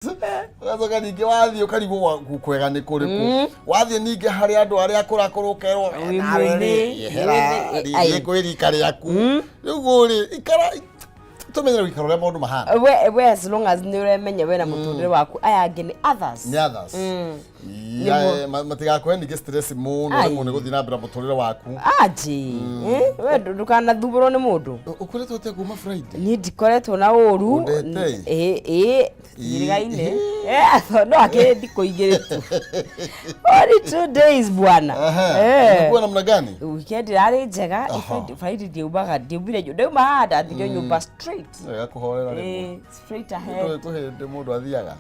Ũgacoka ningĩ wathiĩ ũkarigwo kwega nĩ kũrĩkũ. Wathiĩ ningĩ harĩ andũ arĩa akũrakũrũ ũkerwo, Wĩ "Nawe rĩ, mwĩthĩ, yehera, mwĩthĩ, ai. thiĩ kwĩ rika rĩaku." Rĩu rĩ, ikara tũmenyere gũikara ũrĩa maũndũ mahana. We as long as nĩ ũremenya we na mũtũrĩre waku, aya angĩ nĩ others. Nĩ others. Nĩguo. Matigakũhe ningĩ stress mũno Ai. rĩmwe nĩ gũthiĩ na mbere na mũtũrĩre waku. Aji. We ndũkanathumbũrwo nĩ mũndũ. Ũkoretwo atĩa kuma Friday? Niĩ ndikoretwo na ũru. Ũndete? Ĩ, tũtirigaine. No akĩrĩ thikũ 2 tu. Only 2 days, bwana. Imekuwa namna gani? Weekend ĩrarĩ njega. Friday ndiumaga, ndiumire, ndauma haha ndathire nyũmba straight. Wega kũhorera rĩmwe. Straight ahead. Ndũĩ kwĩ hĩndĩ mũndũ athiaga.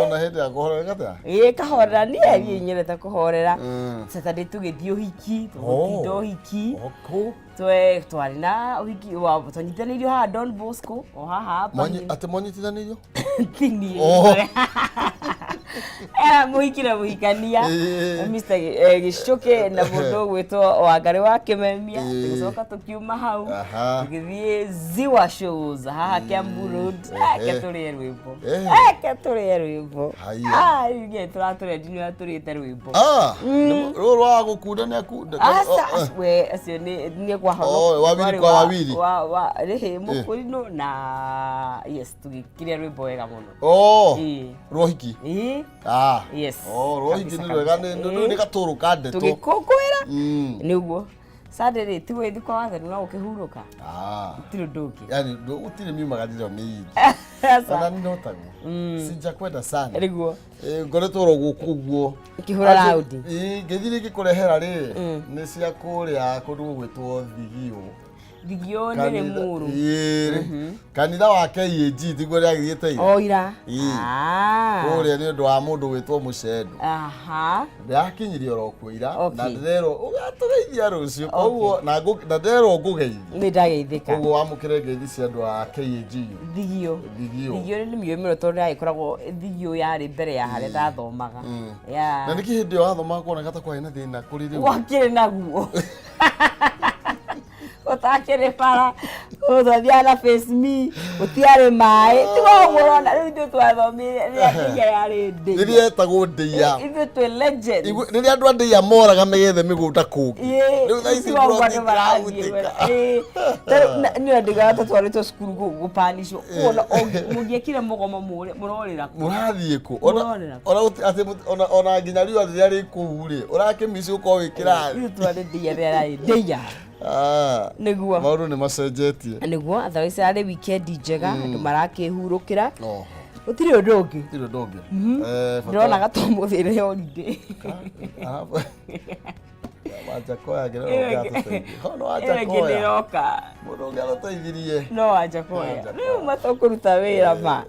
Ona hĩndĩ ya kũhorera gatea? Ĩ, kahorera, niĩ nyendete kũhorera. Saturday tũgĩthiĩ ũhiki, tũgĩtinda ũhiki. Twe twarĩ na ũhiki wa twanyitanĩirio haha Don Bosco o haha hapa. Atĩ mwanyitithanĩirio? Ti niĩ. Oh. Mũhiki na mũhikania, Mr. Gĩcuke na mũndũ ũgwĩtwo Wangarĩ wa Kĩmemia. Tũgĩcoka tũkiuma hau, tũgĩthiĩ Ziwa Shows haha Kiambu Road. Ke tũrĩe rwĩmbo. Ke tũrĩe rwĩmbo. Haya. Ah, ithuĩ tũratũrĩa nginya tũrĩte rwĩmbo. Ah, rũrũ rwa gũkunda nĩ akunda. Aca, we acio nĩ kwahonoka. Oh, wawili kwa wawili. Wa rĩhĩ mũkũrinũ na yes, tũgĩkĩrĩa rwĩmbo wega mũno. Oh, Ĩĩ. rwohiki. Ĩĩ. Ah. Yes. Oh, rwohiki Kabisa, nĩ rwega kabisa. nĩ gatũrũ ka ndeto. Tũgĩkũngũĩra. Nĩguo Sunday rĩ, ti gwĩthiĩ kwa wathani no gũkĩhurũka. Ah. Gũtirĩ ũndũ ũngĩ. Yani gũtirĩ miumagariro mĩingĩ. Aca. Ona nĩ hotagwo. Sijakwenda sana. Nĩguo. Ngoretwo oro gũkũ ũguo. Ũkĩhũra raundi. Ĩĩ, ngĩthiĩ rĩngĩ kũrehera rĩ, nĩ cia kũrĩa kũndũ gũgwĩtwo Thigio. Thigio nĩ Rĩmuru. Ĩĩ, kanitha wa KAG tiguo rĩagĩthiĩte ira? O ira. Ĩĩ. Ah. Kũrĩa nĩ ũndũ wa mũndũ gwĩtwo Mũcendo. Ndĩrakinyirie oro kuo ira na ndĩrerwo ũgatũgeithia rũciũ, koguo na ndĩrerwo ngũgeithie. Nĩ ndageithĩka. Koguo wamũkĩre ngeithi cia andũ a KAG. Thigio. Thigio. Thigio nĩ mĩũĩ mũno tondũ yagĩkoragwo Thigio yarĩ mbere ya harĩa ndathomaga. Na nĩkĩ hĩndĩ ĩyo wathomaga kuoneka ta kwarĩ na thĩna kũrĩ rĩu? Gwakĩrĩ naguo. Gũtakĩrĩ bara, twathiaga na face me, gũtiarĩ maĩ, tiga ũguo ũrona rĩu ithuĩ twathomire rĩrĩa ndĩia yarĩ ndĩia. Rĩrĩa yetagwo ndĩia. Ithuĩ twĩ legends. Rĩrĩa andũ a ndĩia moraga megethe mĩgũnda kũngĩ. Rĩu thaa ici tiga ũguo ploti andũ marathiĩ itirahutĩka. Niĩ ndigaga ta twarĩtwo cukuru gũpanicwo kuona mũngĩekire mũgomo mũrorĩra kũ? Mũrathiĩ kũ? Mũrorĩra kũ? Ona atĩ ona nginya riũa rĩrĩa rĩ kũu rĩ, ũrakĩmici gũkorwo wĩ kĩrathi. Ithuĩ twarĩ ndĩia rĩrĩa yarĩ ndĩia. Ah. Nĩguo. Maũndũ nĩ macenjetie. Nĩguo, otherwise yarĩ weekend njega, andũ marakĩhurũkĩra. Oho. Gũtirĩ ũndũ ũngĩ. Gũtirĩ ũndũ ũngĩ. Ndĩronaga ta ũmũthĩ nĩ holiday. Wanjakoya ngĩrora ũngĩ atũteithie. Ho no Ĩyo ĩngĩ Wanjakoya. nĩĩroka. Mũndũ ũngĩ atũteithirie. No Wanjakoya. Wanjakoya. Rĩu matũkũruta wĩra ma.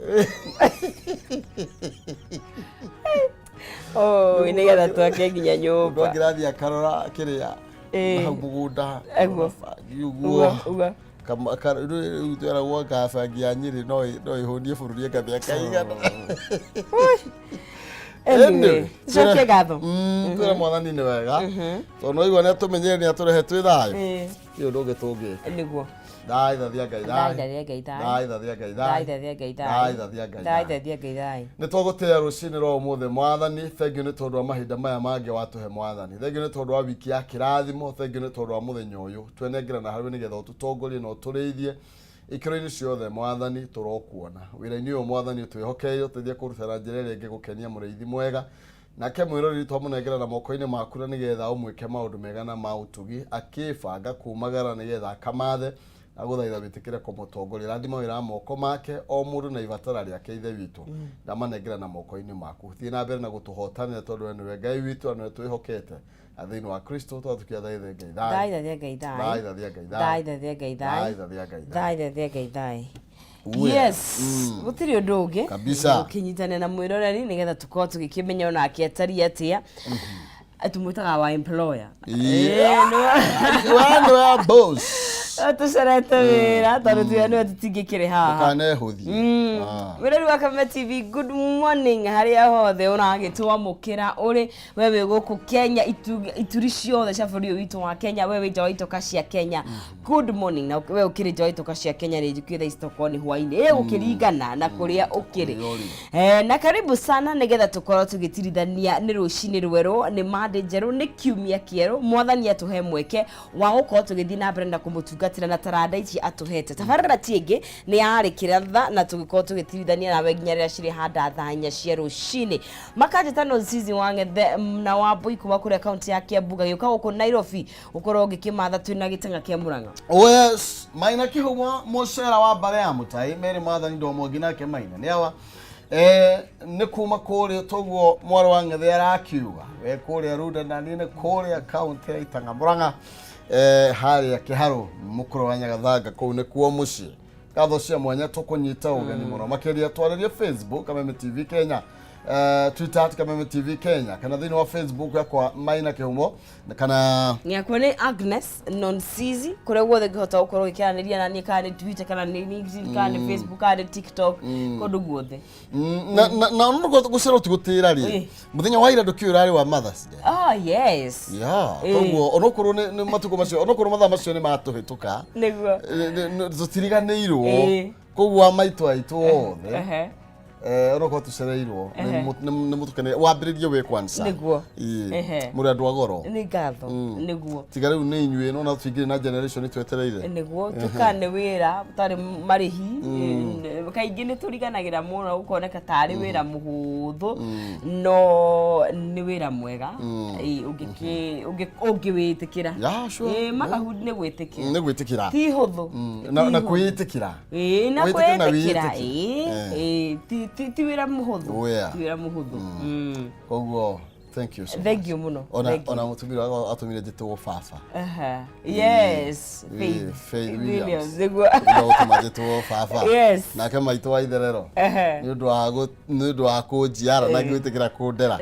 Oh, nĩgetha twake nginya Mũndũ nyũmba. angĩrathiĩ akarora kĩrĩa hau mũgũnda. Eguo. Bangi ũguo. Uga. Rĩu tweragwo anga bangi ya Nyĩrĩ no ĩhũnie bũrũri anga mĩaka igana. Anyway, tucokie ngatho. Twĩre mwathani nĩ wega tondũ no igua nĩ atũmenyere nĩ atũrehe twĩ thayũ. Ti ũndũ ũngĩ tũngĩka. Nĩguo. Thaitha Ngai thaitha Ngai thaitha Ngai thaitha Ngai thaitha Ngai thaitha Ngai thayũ. Nĩ twagũtĩĩa rũcinĩ rwa ũmũthĩ mwathani, thengiũ nĩ tondũ wa mahinda maya mangĩ watũhe mwathani, thengiũ nĩ tondũ wa wiki ya kĩrathimo, thengiũ nĩ tondũ wa mũthenya ũyũ twenengerana harĩ we nĩgetha ũtũtongorie na ũtũrĩithie ikĩro-inĩ ciothe mwathani, tũrokuona wĩra-inĩ ũyũ mwathani ũtwĩhokeire, ũteithie kũruta na njĩra ĩrĩa ĩngĩgũkenia mũrĩithi mwega, nake mwĩroreri twamũnengera na moko-inĩ maku na nĩgetha ũmwĩke maũndũ mega na ma ũtugi akĩbanga kumagara nĩgetha akamathe, agũthaitha wĩtĩkĩre kũmũtongoria, rathima wĩra wa moko make o mũndũ na ibatara rĩake ithe witũ, ndamanengera na moko-inĩ maku, thiĩ na mbere na gũtũhotanĩra tondũ we nĩwe Ngai witũ na nĩwe twĩhokete, na thĩinĩ wa Kristo twatũkĩathaithe Ngai thayũ. Thaitha Ngai thayũ. Thaitha Ngai thayũ. Thaitha Ngai thayũ. Thaitha Ngai thayũ. Thaitha Ngai thayũ. Uwe. Yes, gũtirĩ ũndũ ũngĩ. Kabisa. Ũkĩnyitane na mwĩroreri nĩgetha tũkorwo tũgĩkĩmenya onake atariĩ atĩa. Tũmwĩtaga wa employer. Yeah. We nĩwe boss. Tũcerete wĩra tondũ tuya nĩwe tũtingĩkĩrĩ haha. Ndũkanehũthie. Wĩrori wa Kameme TV, good morning harĩa hothe ũragĩtwamũkĩra ũrĩ, we wĩ gũkũ Kenya, ituri ciothe cia bũrũri ũyũ witũ wa Kenya, we wĩ nja wa itoka cia Kenya, good morning. Na we ũkĩrĩ nja wa itoka cia Kenya rĩ, njũkĩ thaa ici tokorwo nĩ hwainĩ, ĩgũkĩringana na kũrĩa ũkĩrĩ. Kũrĩa ũrĩ. Na karibu sana nĩgetha tũkorwo tũgĩtirithania. Nĩ rũcinĩ rwerũ, nĩ Monday njerũ, nĩ kiumia kĩerũ. Mwathani atũhe mweke wa gũkorwo tũgĩthiĩ na mbere na kũmũtungatĩra na taranda ici atũhete. Tabarĩra ti ĩngĩ nĩ yarĩ kĩratha, na tũgĩkorwo tũgĩtirithania nawe nginya rĩrĩa cirĩ handa thaa 4 cia rũcinĩ. Makanjĩta no Zizi wa Ng'ethe na wa Mbui kuma kũrĩa kaunti ya Kiambu, gagĩũka gũkũ Nairobi gũkorwo ngĩkĩmatha twĩna gĩteng'a kĩa Mũrang'a. Yes, Maina Kĩhũmo mũcera wa mbare ya mũtai Mary Mwathani Ndomwangi nake Maina nĩ awa nĩ kuma kũrĩa toguo mwarĩ wa Ng'ethe arakiuga we kũrĩa Runda na niĩ nĩ kũrĩa kaunti ya Itang'a Mũrang'a, harĩa Kĩharũ mũkũrũ wa Nyagathanga, kũu nĩkuo mũciĩ. Ngatho cia mwanya tũkũnyita ũgeni mũno makĩria. Twarĩrie Facebook Kameme TV Kenya, Twitter @KamemeTV Kenya, kana thĩinĩ wa Facebook yakwa Maina Kĩhumo kana Ngĩakwa nĩ Agnes Nonsizi. Kũrĩa guothe ngĩhota gũkorwo gĩkĩaranĩria na niĩ, kana nĩ Twitter, kana nĩ LinkedIn, kana nĩ Facebook, kana nĩ TikTok, kũndũ guothe. Na no gũcerwo ti gũtĩra rĩ. Mũthenya wa ira ndũkĩũĩ ũrarĩ wa Mothers Day. Oh yes. Koguo onokorwo nĩ matukũ macio, onokorwo mathaa macio nĩ matũhĩtũka, Nĩguo. Tũtiriganĩirwo. Koguo wa maitũ aitũ othe, onokorwo tũcereirwo, nĩ mũtũkenere wambĩrĩrie wĩ kwanza. Mũrĩ andũ a goro. Nĩ ngatho, nĩguo. Tiga rĩu nĩ inyuĩ nona tũingĩre na generation twetereire. Nĩguo tukane wĩra ũtarĩ marĩhi. Kaingĩ nĩ tũriganagĩra mũno, gũkoneka tarĩ wĩra mũhũthũ, no nĩ wĩra mwega ũngĩwĩtĩkĩra. Motherhood nĩ gwĩtĩkĩra. Nĩ gwĩtĩkĩra. Ti hũthũ. Na kwĩĩtĩkĩra. Na Wĩtĩkĩre na kwĩĩtĩkĩra. wĩĩtĩkĩre. Ti wĩra mũhũthũ. Ti wĩra mũhũthũ. Koguo thank you so much. Thank you mũno. Ona Thank you. ona mũtumia wakwa atũmire njĩtwo baba. Yes, Faith. Faith Williams. Nĩguo. Nĩguo gũtũma njĩtwo baba. Nake maitũ wa itherero nĩ ũndũ wa kũnjiara na gwĩtĩkĩra kũndera.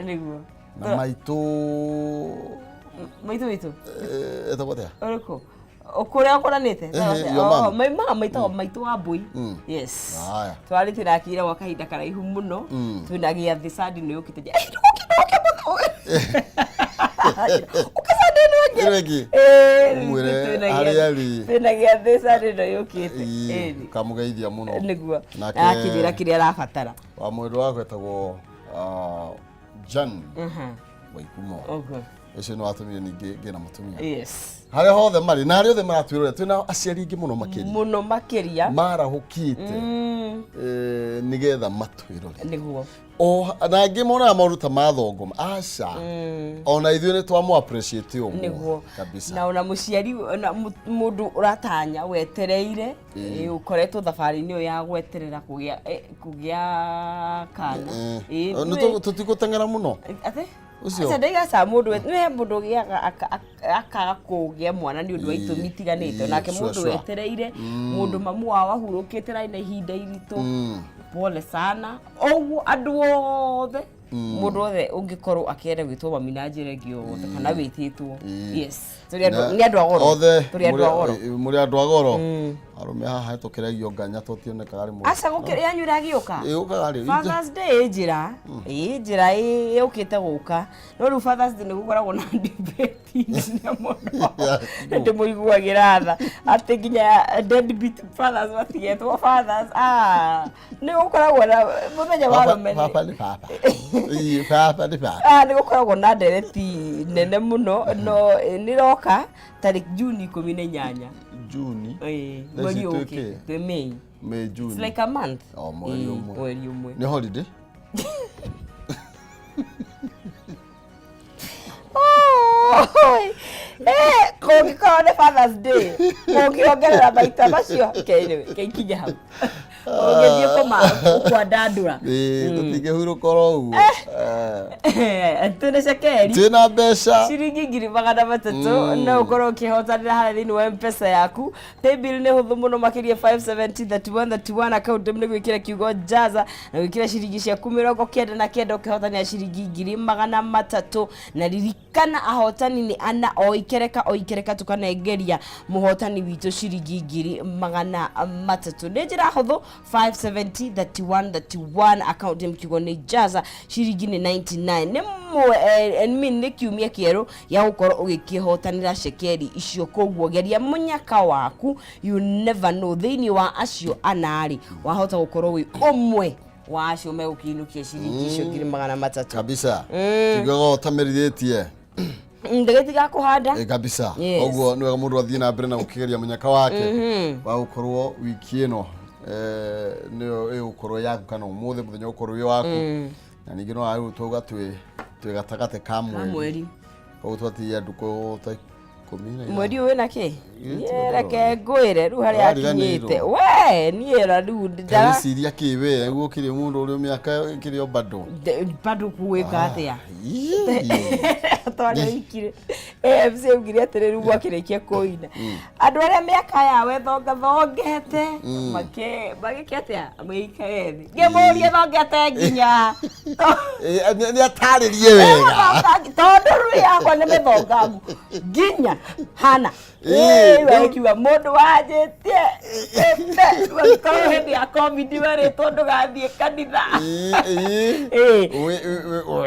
Na maitũ Maitũ witũ. Etagwo atĩa? Ũrĩkũ? Kũrĩa ũkũranĩte? Your mom. My mom ĩtagwo maitũ wa Mbui. Yes. Haya. Twarĩ tũrakĩire gwa kahinda karaihu mũno. Twĩna gĩathĩ Sunday nĩ yũkĩte. Ndũgoke, ndũgoke mũno. Ũka Sunday ĩno ĩngĩ. Ĩno ĩngĩ. Ũmwĩre harĩa arĩ. Twĩna gĩathĩ Sunday ĩno yũkĩte. Kamũgeithia mũno. Nĩguo. Nake Akĩnjĩra kĩrĩa arabatara. Wa mwendwa wakwa etagwo Jan Waikumo. Ũguo. Ũcio nĩ watũmire ningĩ ngĩe na mũtumia. Harĩa hothe marĩ na harĩa othe maratwĩrorera, twĩna aciari aingĩ mũno makĩria. Mũno makĩria. Marahũkĩte nĩgetha matwĩrore. O na angĩ monaga maũndũ ta mathongoma, aca, ona ithuĩ nĩ twamũ appreciate ũguo. Kabisa. Na ona mũciari ona mũndũ ũratanya wetereire, ũkoretwo thabarĩ-inĩ ĩyo ya gweterera kũgĩa kana. Nĩ tũtigũteng'era mũno. Atĩ? Ũcio. Aca ndaiga ca mũndũ nĩ he mũndũ ũgĩaga akaga kũgĩa mwana nĩ ũndũ wa itũmi itiganĩte. Onake mũndũ wetereire, mũndũ mamu wao ahurũkĩte na ihinda iritũ, pole sana. Ũguo andũ othe, mũndũ wothe ũngĩkorwo akĩenda gwĩtwo mami na njĩra ĩngĩ o yothe kana wĩtĩtwo, yes, tũrĩ andũ, nĩ andũ a goro. Othe. Tũrĩ andũ a goro. Mũrĩ andũ a goro. Arũme haha tũkĩregio nganya tũtionekaga rĩmwe. Aca gũkĩrĩ yanyu ĩragĩũka. Ĩũkaga rĩ? Fathers Day ĩ njĩra, ĩ njĩra yũkĩte gũka, no rĩu Fathers Day nĩ gũkoragwo na debate nene mũno. Nĩ ndĩmũiguagĩra tha atĩ nginya deadbeat fathers matigetwo fathers. Ah, nĩ gũkoragwo na mũthenya wa arũme. Baba nĩ baba. Ĩĩ, baba nĩ baba. Ah, nĩ gũkoragwo na ndereti nene mũno, no nĩ roka tarĩki Juni 18. Juni. Ĩĩ, Thaa ici mweri twĩ ũkĩte kĩ? twĩ May. May, It's June. like a month. O, mweri ũmwe. Mweri ũmwe. Nĩ holiday. Oi, kũngĩkorwo nĩ Fathers Day, mũngĩongerera maita macio. Okay, anyway, kĩnginye hau. Ũngĩthiĩ kwandandũra. Ĩĩ, tũtingĩhurũka oro ũguo. Eh. Twĩna cekeri. Twĩna mbeca. Ciringi 300,000 no ũkorwo ũkĩhotanĩra harĩa thĩinĩ wa mpesa yaku. Paybill nĩ hũthũ mũno makĩria, 570 31 31, account nĩ gwĩkĩra kiugo jaza na gwĩkĩra ciringi ciaku 99, ũkĩhotanĩra ciringi 300,000. Na ririkana, ahotani nĩ ana, o ikereka o ikereka tũkanengeria mũhotani witũ ciringi 300,000. Nĩ njĩra hũthũ, 570 31 31, account name kiugo nĩ jaza, ciringi nĩ 99. Nĩ mwe I mean, nĩ kiumia kĩerũ gĩa gũkorwo ũgĩkĩhotanĩra cekeri icio, koguo geria mũnyaka waku. You never know, thĩinĩ wa acio ana-rĩ, wahota gũkorwo wĩ ũmwe wa acio megũkĩinũkia ciringi icio 300,000. Kabisa, kiugaga ũtamerithĩtie. Ndege tiga kũhanda. Kabisa. Yes. Koguo nĩ wega mũndũ athiĩ na mbere na gũkĩgeria mũnyaka wake wa gũkorwo wiki ĩno nĩyo ĩgũkorwo yaku, kana ũmũthĩ mũthenya ũkorwo wĩ waku. Na ningĩ no rĩu twauga twĩ gatagatĩ ka mweri. Mweri. Koguo twatigia ndukũ ta 15. Mweri ũyũ wĩna kĩ? Ĩ, Niĩ reke ngwĩre rĩu harĩa Ũrariganĩirwo. akinyĩte we niĩ ra rĩu Ndĩreciria kĩ we nĩguo kĩrĩ mũndũ ũrĩ mĩaka kĩrĩ o bado. Bado kuwĩka atĩa? Ii. Twarĩa ikire AFC augire atĩrĩ, rĩu mwakĩrĩkia kũina, andũ arĩa mĩaka yao ĩthongathongete magĩke atĩa? Maikare thĩ. Ngĩmũria thongete nginya Nĩ atarĩrie wega. Tondũ rĩu yakwa nĩ mĩthongangu nginya hana. Rĩu akiuga mũndũ wanjĩtie angĩkorwo hĩndĩ ya COVID werĩtwo ndũgathiĩ kanitha.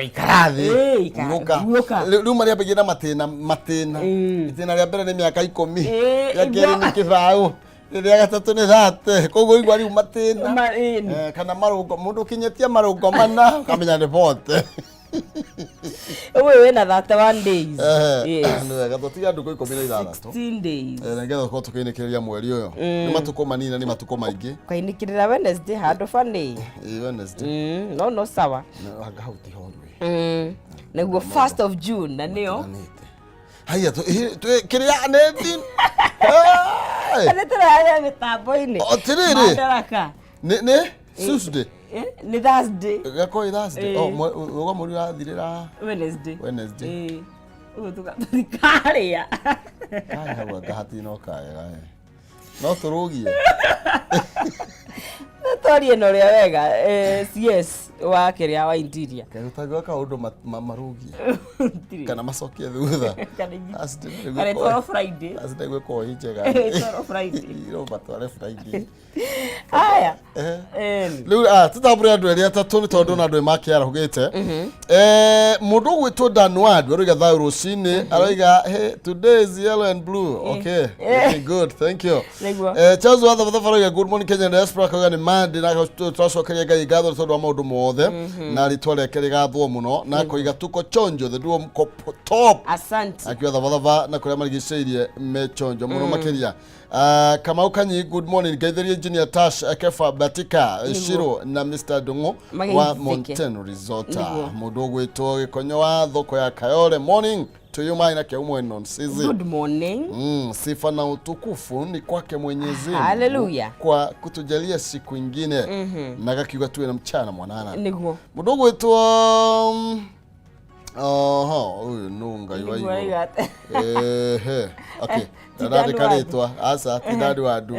Ikara thĩ. Ikara, hurũka. Rĩu marĩambagia na matĩna. Itĩna rĩa mbere nĩ mĩaka 10. Rĩa kerĩ Igua. Nĩ kĩbaũ. Rĩa gatatũ nĩ 30. Koguo igua rĩu matĩna. Ĩni. Kana marũngo, mũndũ ũkinyĩtie marũngo mana ũkamenya nĩ bote. Ũyũ wĩna 31 days. Yes. Nĩ wega tũtiga ndukũ 16. 16 days. Nĩgetha tũkorwo tũkĩinĩkĩrĩria mweri ũyũ. Nĩ matukũ manini na nĩ matukũ maingĩ. Kainĩkĩrĩra Wednesday handũ bani. Ĩ, Wednesday. No sawa. Na anga hau tiho rĩ. Nĩguo 1st of June na nĩyo Tiganĩte. Haya kĩrĩa nĩ nĩ tũrarĩa mĩtambo-inĩ. Atĩrĩrĩ. Madaraka. Nĩ Tuesday. Nĩ Thursday. Gakorwo ĩ Thursday. Ĩ. Oh, uga mweri ũrathirĩra Wednesday. Wednesday. Ũguo tũtikarĩa. Kai hau anga hatina kayega. No tũrũgie. Twarie na ũrĩa wega CS wa kĩrĩa wa interior. Kaĩ ũtangĩoka kaũndũ marũgie Gũtirĩ. kana macokie thutha. Kana Thursday nĩ kana gwĩkwo- ĩtwarwo Friday. Thursday gwĩkwo ĩ njega. Ĩtwarwo Friday. No matware Friday. Aya. Rĩu tũtambũre andũ erĩ atatũ nĩ tondũ na andũ makĩarahũgĩte. Mũndũ ũgwĩtwo Danwad aroiga thayũ rũcinĩ, aroiga, "Hey, today is yellow and blue." Okay, looking good, thank you. Nĩguo. Charles wa Thabatha aroiga, "Good morning, Kenya diaspora." Akauga nĩ Monday na tũracokeria Ngai ngatho nĩ tondũ wa maũndũ mothe na rĩtwa rĩake rĩgathwo mũno, na akoiga tuko chonjo, the duo mko top. Asante. Akiuga Thabatha na kũrĩa marigicĩirie me chonjo mũno makĩria. Kamau Kanyi, good morning. Ngeithĩrie Engineer Tash, Kefa Batika, Shiro na Mr. Ndung'u wa Mageithĩke. Mountain Resort. Nĩguo. Mũndũ ũgwĩtwo Gĩkonyo wa thoko ya Kayole, morning to you mai na Keumwe Nonsizi. Good morning. Sifa na utukufu ni kwake Mwenyezi Mungu Hallelujah. kwa kutujalia siku ingine, na gakiuga tuwe na mchana mwanana. Nĩguo. Mũndũ ũgwĩtwo oho ũyũ nũ Ngai wa Nĩguo igũrũ. aiga atĩ. Ehe, okay. Ti Ndarandĩka Dan Wandu. rĩtwa, aca ti Dani Wandu.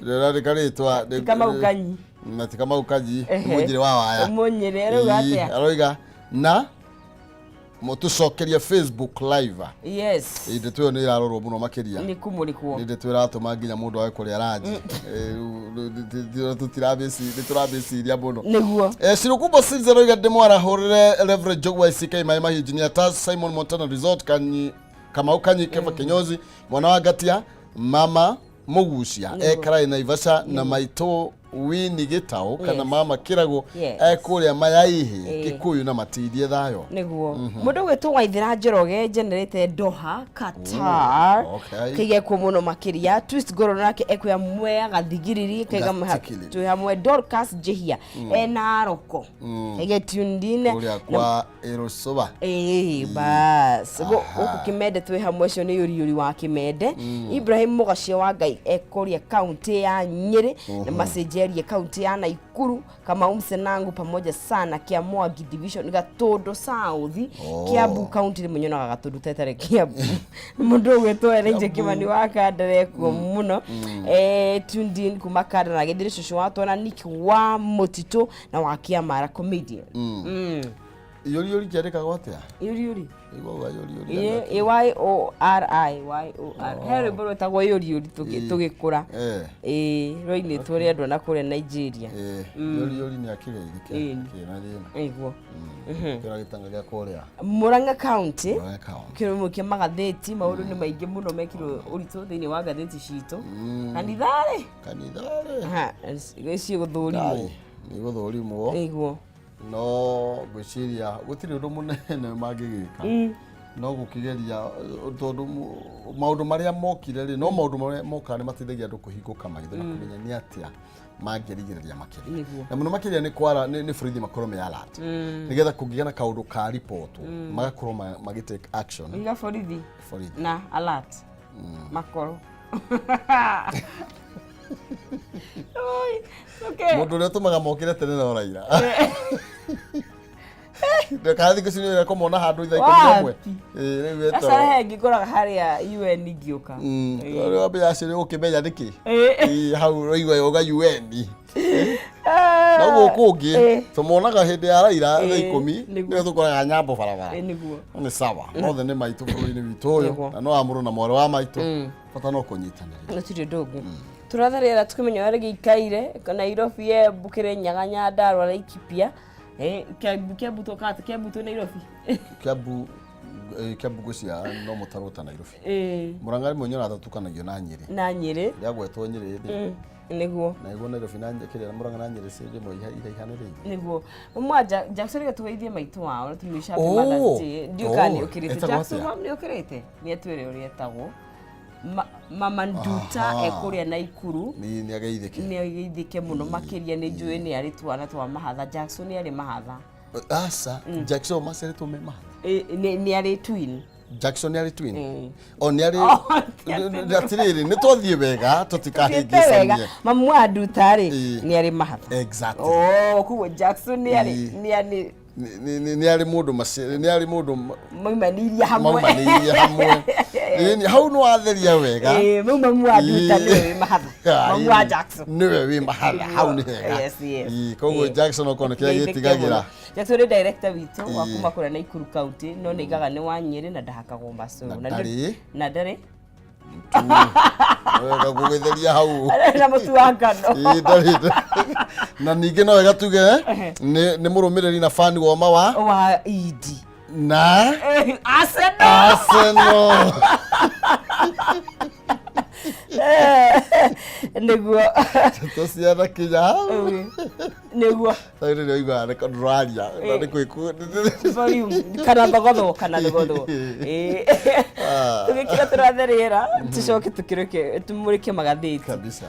Ndarandĩka rĩtwa. Ti Kamau Kanyi. Na ti Kamau Kanyi, Ehe. mũnjĩrĩ wa waya. Mũnyĩrĩ arauga Ii, atĩa? Aroiga na mũtũcokerie Facebook live. Yes. Ndeto ĩyo nĩ ĩrarorwo mũno makĩria. Nĩ kũmũrĩkwo. Nĩ ndeto ĩratũma nginya mũndũ age kũrĩa ranji. Nĩ tũramĩciria mũno. Nĩguo. Shirukumbo Sins aroiga ndĩmwarahũrĩre Reverend Jogwa ICK Maĩ Mahiũ, Engineer Taz, Simon Montana Resort Kanyi, Kamau Kanyi, Kefa Kinyozi, mwana wa Ngatia, mama Mugucia ekaraĩ Naivasha, na maitũ Wini Gĩtaũ kana mama Kĩragũ ekũrĩa Mayaihi Kikuyu, na matindie thayũ. Nĩguo. Mũndũ ũgwĩtwo Waithĩra Njoroge generate Doha, Qatar. Kaigekwo mũno makĩria. Twist Goro nake ekwĩa Mwea Gathigiriri kaiga Gathigiriri. twĩ hamwe. Dorcas Njihia ena Roko kaige tuned in. Kũrĩa kwa Ĩrũcũba. Ĩĩ, bas gũkũ Kĩmende twĩ hamwe, ũcio nĩ ũriũri wa Kĩmende. Ibrahim Mũgacio wa Ngai ekũria kaunti ya Nyĩrĩ na message. Kiarie kaunti ya Naikuru Kamau Msenangu pamoja sana Kiamwagi division Gatundu South. Oh. Kiambu county rĩmwe nyonaga Gatundu tetere Kiambu mũndũ ũgwĩtwo Elijah Kimani wa Kandara ekuo mũno tuned in kuma Kandara na gĩthĩrĩ cũcũ wa twana Nick wa Mũtitũ na wa Kĩamara comedian. Yori yori kĩandĩkagwo atĩa? Yuri yuri. Iguaga yori yori. Ĩ Y O R I Y O R he rwĩmbo rwĩtagwo yũri yũri tũgĩkũra. Ĩ rwainĩtwo rĩ andũ na kũrĩa Nigeria. Yori yori nĩ akĩgeithĩke. Kĩna thĩna. Ĩguo. Kĩra gĩtanga gĩa kũrĩa. Murang'a County. Murang'a County. Kĩrũmũ kĩa magathĩti maũndũ nĩ maingĩ mũno mekirwo ũritũ thĩinĩ wa ngathĩti citũ. Kanitha-rĩ Kanitha rĩ. Ciĩgũthũrimwo. Nĩ gũthũrimwo. Ĩguo. No ngwĩciria gũtirĩ ũndũ mũnene mangĩgĩka no gũkĩgeria tondũ maũndũ marĩa mokire rĩ no maũndũ marĩa mokaga nĩ mateithagia andũ kũhingũka maitho na kũmenya nĩ atĩa mangĩrigĩrĩria makĩria. Na mũno makĩria nĩ kwara nĩ borithi makorwo me alert nĩgetha kũngĩgĩa na kaũndũ ka ribotwo magakorwo magĩ take action. Iga borithi. Borithi. Na alert makorwo. Oi, okay. Mũndũ ũrĩa ũtũmaga mokĩre tene no Raila. Kana thikũ ici nĩ ũrĩa handũ thaa 11. Wapi? Ĩĩ, rĩu Aca etoro. he ngĩkoraga harĩa UN ngĩũka. Ũrĩa wambia acĩrĩ ũkĩmenya nĩkĩ. Ĩĩ. Ĩĩ, hau ũraigua yoga UN. No gũkũ ũngĩ tũmonaga hĩndĩ ya Raila thaa 10 nĩyo tũkoraga nyambo barabara. Nĩguo. No nĩ sawa mothe nĩ maitũ bũrũri-inĩ witũ ũyũ Nĩguo. na no wa mũrũ na mwarĩ wa maitũ bata no kũnyitanĩra. Gũtirĩ ũndũ ũngĩ tũratharĩra tũkĩmenya ũrĩa gĩikaire Nairobi Embu Kĩrĩnyaga Nyandarua Laikipia. Kiambu Kiambu tũkaga Kiambu twĩ Nairobi. Kiambu Kiambu ngwĩciria no mũtarwo ta Nairobi. Mũrang'a rĩmwe nyonaga tũtukanagio na Nyĩrĩ. Na Nyĩrĩ. Rĩagwetwo Nyĩrĩ rĩ. Nĩguo. Na iguo Nairobi na kĩrĩa Mũrang'a na Nyĩrĩ ci rĩmwe iraihanĩrĩirie. Nĩguo mwa Jackson reke tũgeithie maitũ wao na tũmwish happy Oh, Mother's Day. Ndiũĩ kana oh, nĩũkĩrĩte. etagwo Jackson atĩa? mam nĩũkĩrĩte nĩ atwĩre ũrĩa etagwo. Mama Nduta Aha. ekũrĩa Naikuru. Nĩ ageithĩke. Nĩ ageithĩke mũno makĩria nĩ njũĩ nĩ arĩ twana twa mahatha. Jackson nĩ arĩ mahatha. Aca Jackson maciarĩtwo me mahatha. Nĩ arĩ twin. Jackson nĩ arĩ twin. O nĩ arĩ Oh, ti atĩ- atĩrĩrĩ nĩ twathiĩ wega Thiĩte wega tũtikahĩngĩcanie. mamu wa Nduta rĩ nĩ arĩ mahatha. Exactly. Oh, koguo Jackson nĩ arĩ nĩ arĩ Nĩ arĩ mũndũ nĩ arĩ mũndũ maumanĩirie hamwe. Maumanĩirie hamwe. Ĩĩ, hau nĩ watheria wega. Ĩĩ, mau mamu wa Nduta nĩwe wĩ mahatha. Mamu wa Jackson. Nĩwe wĩ mahatha hau nĩ hega. Yes. Ĩĩ, koguo Jackson okorwo nĩ kĩrĩa Geithĩke gĩtigagĩra. mũno. Jackson nĩ director witũ wa kuma kũrĩa Naikuru County no nĩ aigaga nĩ wa Nyĩrĩ na ndahakagwo macũrũ. Na ndarĩ. Na ndarĩ. Wega gũgĩtheria hau. Na mũtu wa ngano. Ĩĩ, ndarĩ. Na ningĩ no wega tuge nĩ mũrũmĩrĩri na fan woma wa wa Idi. Na Arsenal. Arsenal. Nĩguo. Tũciana kinya hau. Nĩguo. Rĩu nĩ ũiguaga nĩ ndũraria na nĩ kwĩku Volume kana thogothwo kana thogothwo. Ĩĩ. Tũgĩkira tũrathe rĩera tũcoke tũkĩrĩke tũmũrĩke magathĩti. Kabisa.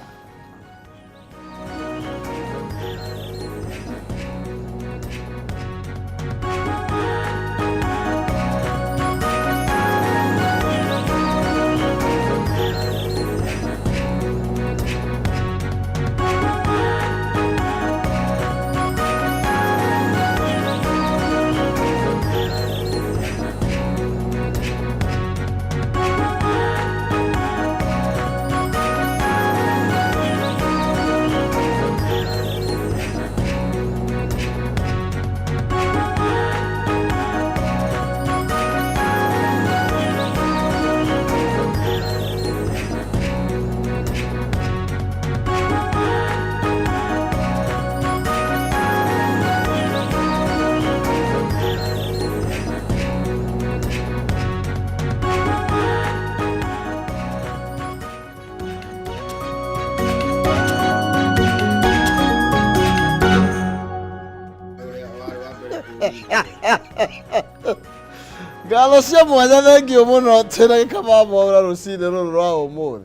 Ngatho cia mwanya thengiũ mũno twĩna gĩkamamwaura rũcinĩ rũrũ rwa ũmũthĩ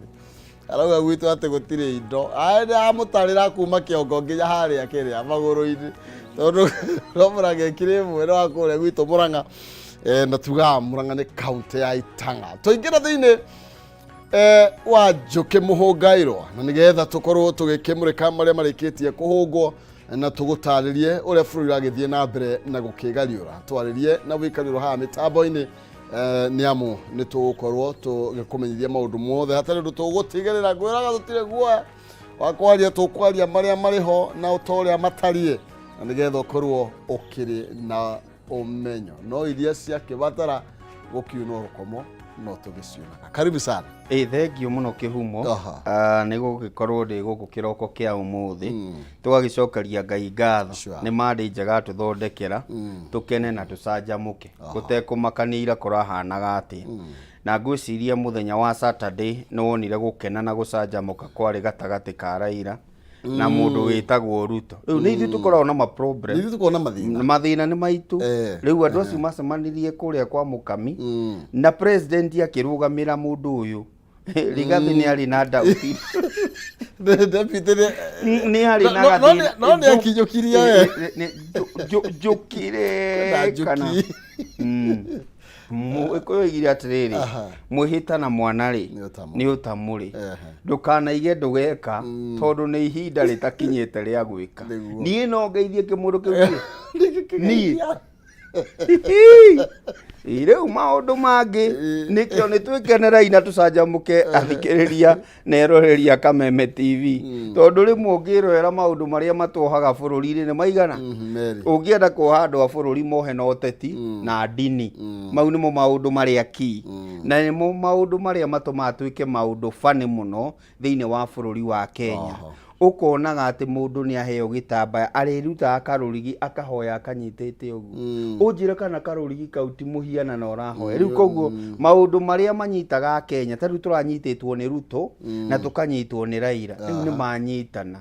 arauga gwitũ atĩ gũtirĩ indo amũtarĩra kuma kĩongo nginya harĩa kĩrĩa magũrũ-inĩ tondũ no Mũrang'a ĩkĩrĩ ĩmwe no kũrĩa gwitũ Mũrang'a na tugaga Mũrang'a nĩ kaũntĩ ya Itang'a tũingĩra thĩinĩ Wa Njũkĩ Mũhũngairwo, na nĩgetha tũkorwo tũgĩkĩmũrĩka marĩa marĩkĩtie kũhũngwo na tũgũtarĩrie ũrĩa bũrũri ũragĩthiĩ na mbere na gũkĩgariũra, twarĩrie na wĩikarĩro haha mĩtambo-inĩ, nĩ amu nĩ tũgũkorwo tũgĩkũmenyithia maũndũ mothe hatarĩ ũndũ tũgũtigĩrĩra. Ngwĩraga tũtirĩ guoya wa kwaria, tũkwaria marĩa marĩ ho na ta ũrĩa matariĩ, na nĩgetha ũkorwo ũkĩrĩ na ũmenyo. No iria ciakĩbatara gũkiunwo rũkomo no tũgĩciunaga. Karibu sana. Ĩ, thengio mũno Kĩhumo. Ah, nĩ gũgĩkorwo ndĩ gũkũ kĩroko kĩa ũmũthĩ, tũgagĩcokeria Ngai ngatho. Nĩ mandĩ njega atũthondekera, tũkene na tũcanjamũke gũtekũmakania ira kũrahanaga atĩa. Na ngwĩciria mũthenya wa Saturday nĩ wonire gũkena na gũcanjamũka kwarĩ gatagatĩ ka Raila na mũndũ wĩtagwo Ruto. Rĩu nĩ ithuĩ tũkoragwo na ma problem. Nĩ ithuĩ tũkoragwo na mathĩna. Mathĩna nĩ maitũ. Rĩu andũ acio macemanirie kũrĩa kwa Mũkami na president akĩrũgamĩra mũndũ ũyũ Rigathi nĩ arĩ na doubt. Deputy nĩ arĩ na gathĩna. No nĩ akinyũkirie we. Njũkire na kana njũki. Mũgĩkũyũ oigire atĩrĩrĩ, mwĩhĩta na mwana rĩ, Nĩ ũtamũ. Nĩ ũtamũ rĩ, ndũkanaige ndũgeka tondũ nĩ ihinda rĩtakinyĩte rĩa gwĩka. Niĩ no ngeithie kĩmũndũ kĩu niĩ. Ĩ, rĩu maũndũ mangĩ nĩkĩo nĩ twĩkenerei na tũcanjamũke, athikĩrĩria na eroreria Kameme TV, tondũ rĩmwe ũngĩrorera maũndũ marĩa matwohaga bũrũri-inĩ nĩ maigana. Meri. Ũngĩenda kuoha andũ a bũrũri, mohe na ũteti na ndini. Mau nĩmo maũndũ marĩa key na nĩmo maũndũ marĩa matũmaga twĩke maũndũ bani mũno thĩinĩ wa bũrũri wa Kenya. Ũkonaga atĩ mũndũ nĩ aheo gĩtambaya, arĩrutaga karũrigi akahoya akanyitĩte ũguo. Ũnjĩre kana karũrigi kau ti mũhianano ũrahoya. Rĩu koguo maũndũ marĩa manyitaga Kenya, ta rĩu tũranyitĩtwo nĩ Ruto na tũkanyitwo nĩ Raila, rĩu nĩ manyitana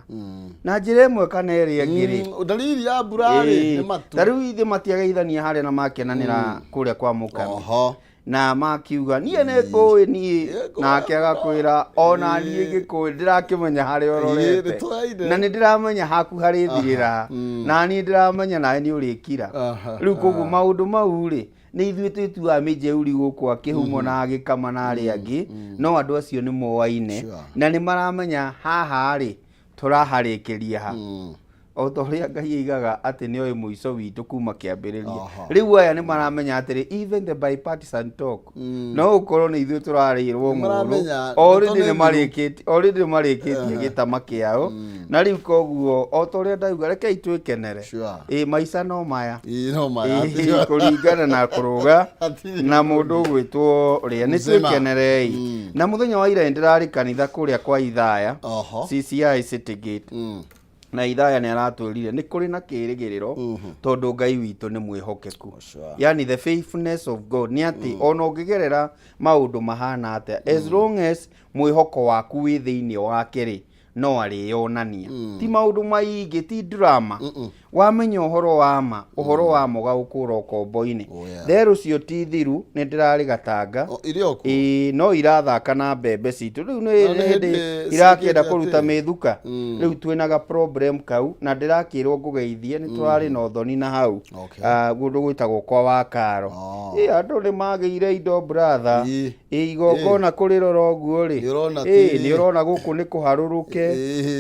na njĩra ĩmwe kana ĩrĩa ĩngĩ rĩ. Dalili ya mbura rĩ, nĩ matu. Ta rĩu ithe matiageithania harĩa na makenanĩra kũrĩa kwa Mũkami na makiuga niĩ nĩ ngũĩ niĩ, nake agakwĩra ona niĩ ngĩkũĩ ndĩrakĩmenya harĩa ũrorete. Nĩtũraine. Na nĩ ndĩramenya haku harĩthirĩra, na niĩ ndĩramenya nawe nĩ ũrĩkira. Rĩu koguo maũndũ mau rĩ, nĩ ithuĩ twĩtuaga mĩjeuri gũkũ akĩhumo na agĩkama na arĩa angĩ, no andũ acio nĩ moaine na nĩ maramenya haha rĩ tũraharĩkĩria ha, o ta ũrĩa Ngai aigaga atĩ nĩ oĩ mũico witũ kuma kĩambĩrĩria. Rĩu aya nĩ maramenya atĩrĩ, even the bipartisan talk, no ũkorwo nĩ ithuĩ tũrarĩrwo ng'ũrũ. Maramenya Already ndeto nĩ nĩ marĩkĩtie, already nĩ marĩkĩtie gĩtama kĩao, na rĩu koguo o ta ũrĩa ndauga, rekei twĩkenere. Ĩ, maica no maya. Ĩ, no maya. Ĩ, kũringana na kũrũga Hatirĩ na mũndũ ũgwĩtwo ũrĩa nĩ Mzima. twĩkenerei. Na mũthenya wa ira nĩ ndĩrarĩ kanitha kũrĩa kwa Ithaya, CCI City Gate, na Ithaya nĩ aratwĩrire nĩ kũrĩ na kĩrĩgĩrĩro tondũ Ngai witũ nĩ mwĩhokeku. Yani the faithfulness of God nĩ atĩ ona ũngĩgerera maũndũ mahana atĩa, as long as mwĩhoko waku wĩ thĩinĩ wake rĩ, no arĩyonania. Ti maũndũ maingĩ, ti drama. Wamenya ũhoro wa ma, ũhoro wa ma ũgagũkũra ũkombo-inĩ. Therũ ũcio ti thiru, nĩ ndĩrarĩ gatanga. O, irĩ o kuo? Ĩĩ, no irathaka na mbembe citũ rĩu nĩ Na nĩ hĩndĩ hĩndĩ irakĩenda ciĩkĩte kũruta atĩ? mĩthuka. Rĩu twĩna ga problem kau na ndĩrakĩrwo ngũgeithie, nĩ tũrarĩ na ũthoni na hau. Ah, kũndũ gwĩtagwo kwa Wakaro. Ĩ, andũ nĩ magĩire indo, brother. Ĩ, igongona kũrĩrora ũguo rĩ, Nĩ ũrona ĩ, nĩ ũrona gũkũ nĩ kũharũrũke.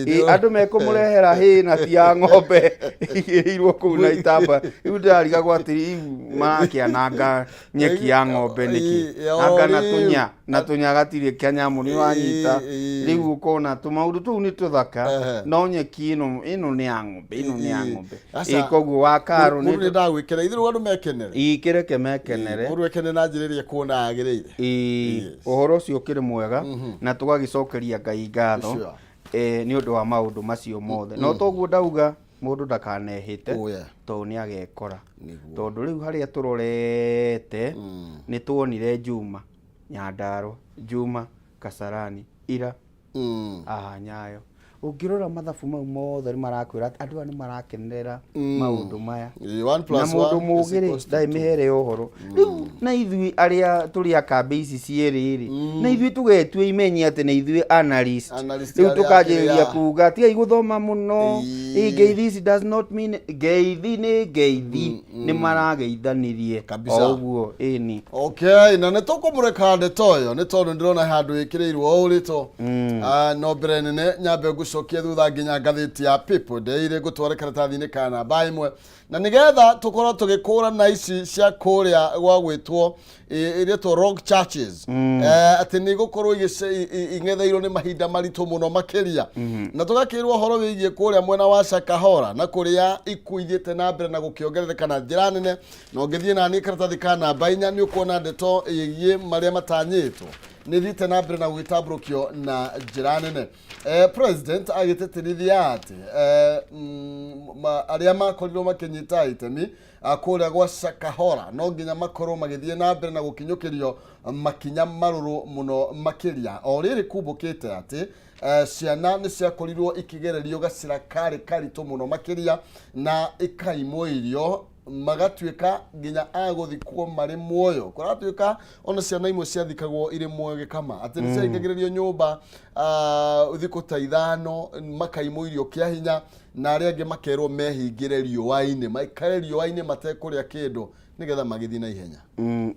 Ĩ, andũ mekũmũrehera hĩ na ti ya ng'ombe igĩrĩirwo kũu na itamba. Rĩu ndĩrarigagwo atĩrĩ, marakĩananga nyeki ya ng'ombe nĩkĩ? Anga na rĩu. tũnya na tũnya gatirĩ kanyamũ nĩ wanyita. Rĩu ũkona tũmaũndũ tũu nĩ tũthaka, no nyeki ĩno ĩno nĩ ya ng'ombe, ĩno nĩ ya ng'ombe. Aca. Ĩ, koguo Wakaro mũndũ nĩ nĩ ndagwĩkena ithuĩ rĩu andũ mekenere. Ikĩreke mekenere. Mũndũ ekene na njĩra ĩrĩa ekuona yagĩrĩire. Ĩĩ, ũhoro ũcio ũkĩrĩ mwega na tũgagĩcokeria Ngai ngatho nĩ ũndũ wa maũndũ macio mothe. No toguo ndauga, mũndũ ndakanehĩte tondũ nĩ agekora. Tondũ rĩu harĩa tũrorete nĩ tuonire Juma Nyandarua, Juma Kasarani, ira aha Nyayo. Ũngĩrora mathabu mau mothe nĩ marakwĩra atĩ andũ aya nĩ marakenerera maũndũ maya. Ĩĩ, one Na plus mũndũ one is mũgĩ rĩ, equals to ndarĩ two. mĩhere ya ũhoro. Rĩu na ithuĩ arĩa tũrĩ a kambĩ ici cierĩ rĩ, na ithuĩ tũgetua imenyi atĩ nĩ ithuĩ analyst. Analyst Rĩu arĩa tũkanjĩrĩria akĩrĩa. kuga tigai gũthoma mũno. Ĩĩ. Ĩ, ngeithi ici does not mean ngeithi nĩ ngeithi, nĩ marageithanirie Kabisa. o ũguo ĩni. Okay, na nĩ tũkũmũreka ndeto ĩyo nĩ tondũ ndĩrona handũ ĩkĩrĩirwo ũritũ. Ah, no mbere nene nyambe ngũcokie thutha nginya ngathĩti ya People Daily ngũtware karatathi-inĩ ka namba ĩmwe na nĩgetha tũkorwo tũgĩkũrana ici cia kũrĩa gwa gwĩtwo ĩrĩtwo Rock Churches atĩ nĩ igũkorwo ing'etheirwo nĩ mahinda maritũ mũno makĩria na tũgakĩrwo ũhoro wĩgiĩ kũrĩa mwena wa Shakahola na kũrĩa ikuũ ithiĩte na mbere na gũkĩongerereka na njĩra nene. Na ũngĩthiĩ naniĩ karatathi ka namba inya nĩ ũkuona ndeto ĩgiĩ marĩa matanyĩtwo nĩ thiĩte na mbere na gũgĩtambũrũkio na njĩra nene. President agĩtĩtĩrithia atĩ arĩa makorirwo makĩnyita itemi kũrĩa gwa Shakahola no nginya makorwo magĩthiĩ na mbere na gũkinyũkĩrio makinya marũrũ mũno makĩria. O rĩrĩ kumbũkĩte atĩ ciana nĩ ciakorirwo ikĩgererio gacĩra karĩ karitũ mũno makĩria na ikaimwo irio magatuĩka nginya a gũthikwo marĩ muoyo. Kũratuĩka ona ciana imwe ciathikagwo irĩ muoyo gĩkama atĩ nĩ ciaingagĩrĩrio nyũmba thikũ ta ithano makaimwo irio kĩa hinya na arĩa angĩ makerwo mehingĩre riũa-inĩ maikare riũa-inĩ matekũrĩa kĩndũ nĩgetha magĩthiĩ na ihenya.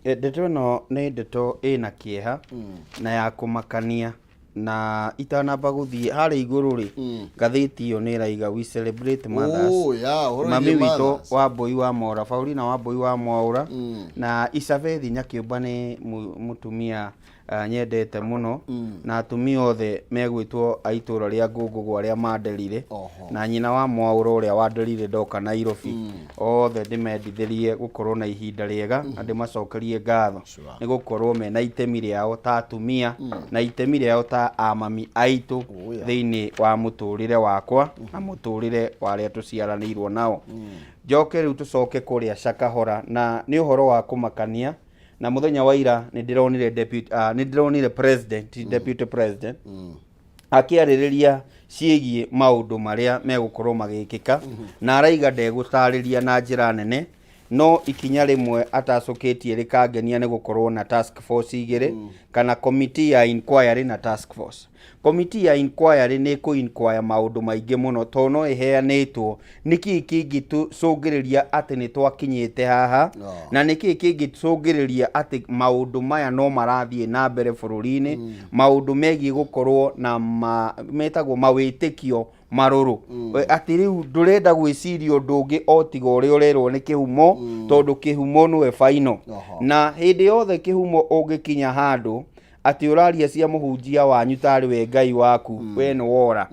Ndeto ĩno nĩ ndeto ĩna kĩeha na ya kũmakania na itanamba gũthiĩ harĩa igũrũ rĩ, ngathĩti ĩyo nĩ ĩraiga we celebrate mothers. Oh, yeah, ũhoro Mami wĩgiĩ witũ mothers. Wambui wa Mwaũra, Paulina Wambui wa Mwaũra na Isabethi Nyakĩũmba nĩ mũtumia nyendete mũno na atumia othe megwĩtwo a itũra rĩa Ngũngũgũ arĩa manderire na nyina wa Mwaũra ũrĩa wanderire ndoka Nairobi othe ndĩmendithĩrie gũkorwo na ihinda rĩega na ndĩmacokerie ngatho nĩ gũkorwo mena itemi rĩao ta atumia na itemi rĩao ta amami aitũ thĩinĩ wa mũtũrĩre wakwa na mũtũrĩre wa arĩa tũciaranĩirwo nao. Njoke rĩu tũcoke kũrĩa Shakahola na nĩ ũhoro wa kũmakania na mũthenya wa ira nĩ ndĩronire deputy, nĩ ndĩronire president, deputy president akĩarĩrĩria ciĩgiĩ maũndũ marĩa megũkorwo magĩkĩka na araiga ndegũtarĩria na njĩra nene no ikinya rĩmwe atacũkĩtie rĩkangenia nĩ gũkorwo na task force igĩrĩ kana committee ya inquiry na task force. Committee ya inquiry nĩ ĩkũ inquire maũndũ maingĩ mũno tondũ no ĩheanĩtwo nĩkĩĩ kĩngĩtũcũngĩrĩria atĩ nĩ twakinyĩte haha na nĩkĩĩ kĩngĩcũngĩrĩria atĩ maũndũ maya no marathiĩ na mbere bũrũri-inĩ, maũndũ megiĩ gũkorwo na metagwo mawĩtĩkio marũrũ atĩ rĩu ndũrenda gwĩciria ũndũ ũngĩ o tiga ũrĩa ũrerwo nĩ kĩhumo tondũ kĩhumo nĩwe final. Na hĩndĩ yothe kĩhumo ũngĩkinya handũ atĩ ũraria cia mũhunjia wanyu tarĩ we Ngai waku we nĩ wora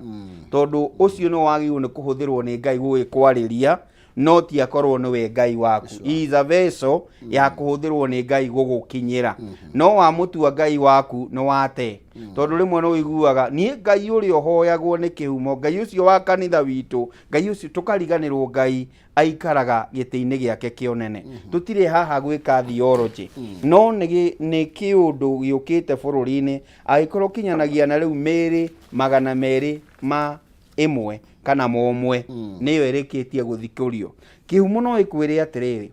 tondũ ũcio nĩ wagĩrĩirwo nĩ kũhũthĩrwo nĩ Ngai gũgĩkwarĩria no ti akorwo nĩwe Ngai waku. He is a vessel ya kũhũthĩrwo nĩ Ngai gũgũkinyĩra no wamũtua Ngai waku nĩ wate tondũ rĩmwe nĩ ũiguaga niĩ Ngai ũrĩa ũhoyagwo nĩ kĩhumo Ngai ũcio wa kanitha witũ Ngai ũcio tũkariganĩrwo Ngai aikaraga gĩtĩ-inĩ gĩake kĩa ũnene. Tũtirĩ haha gwĩka theology no nĩ kĩũndũ gĩũkĩte bũrũri-inĩ angĩkorwo kinyanagia na rĩu mĩĩrĩ 201 kana momwe nĩyo ĩrĩkĩtie gũthikũrio. Kĩhumo no ĩkwĩre atĩrĩrĩ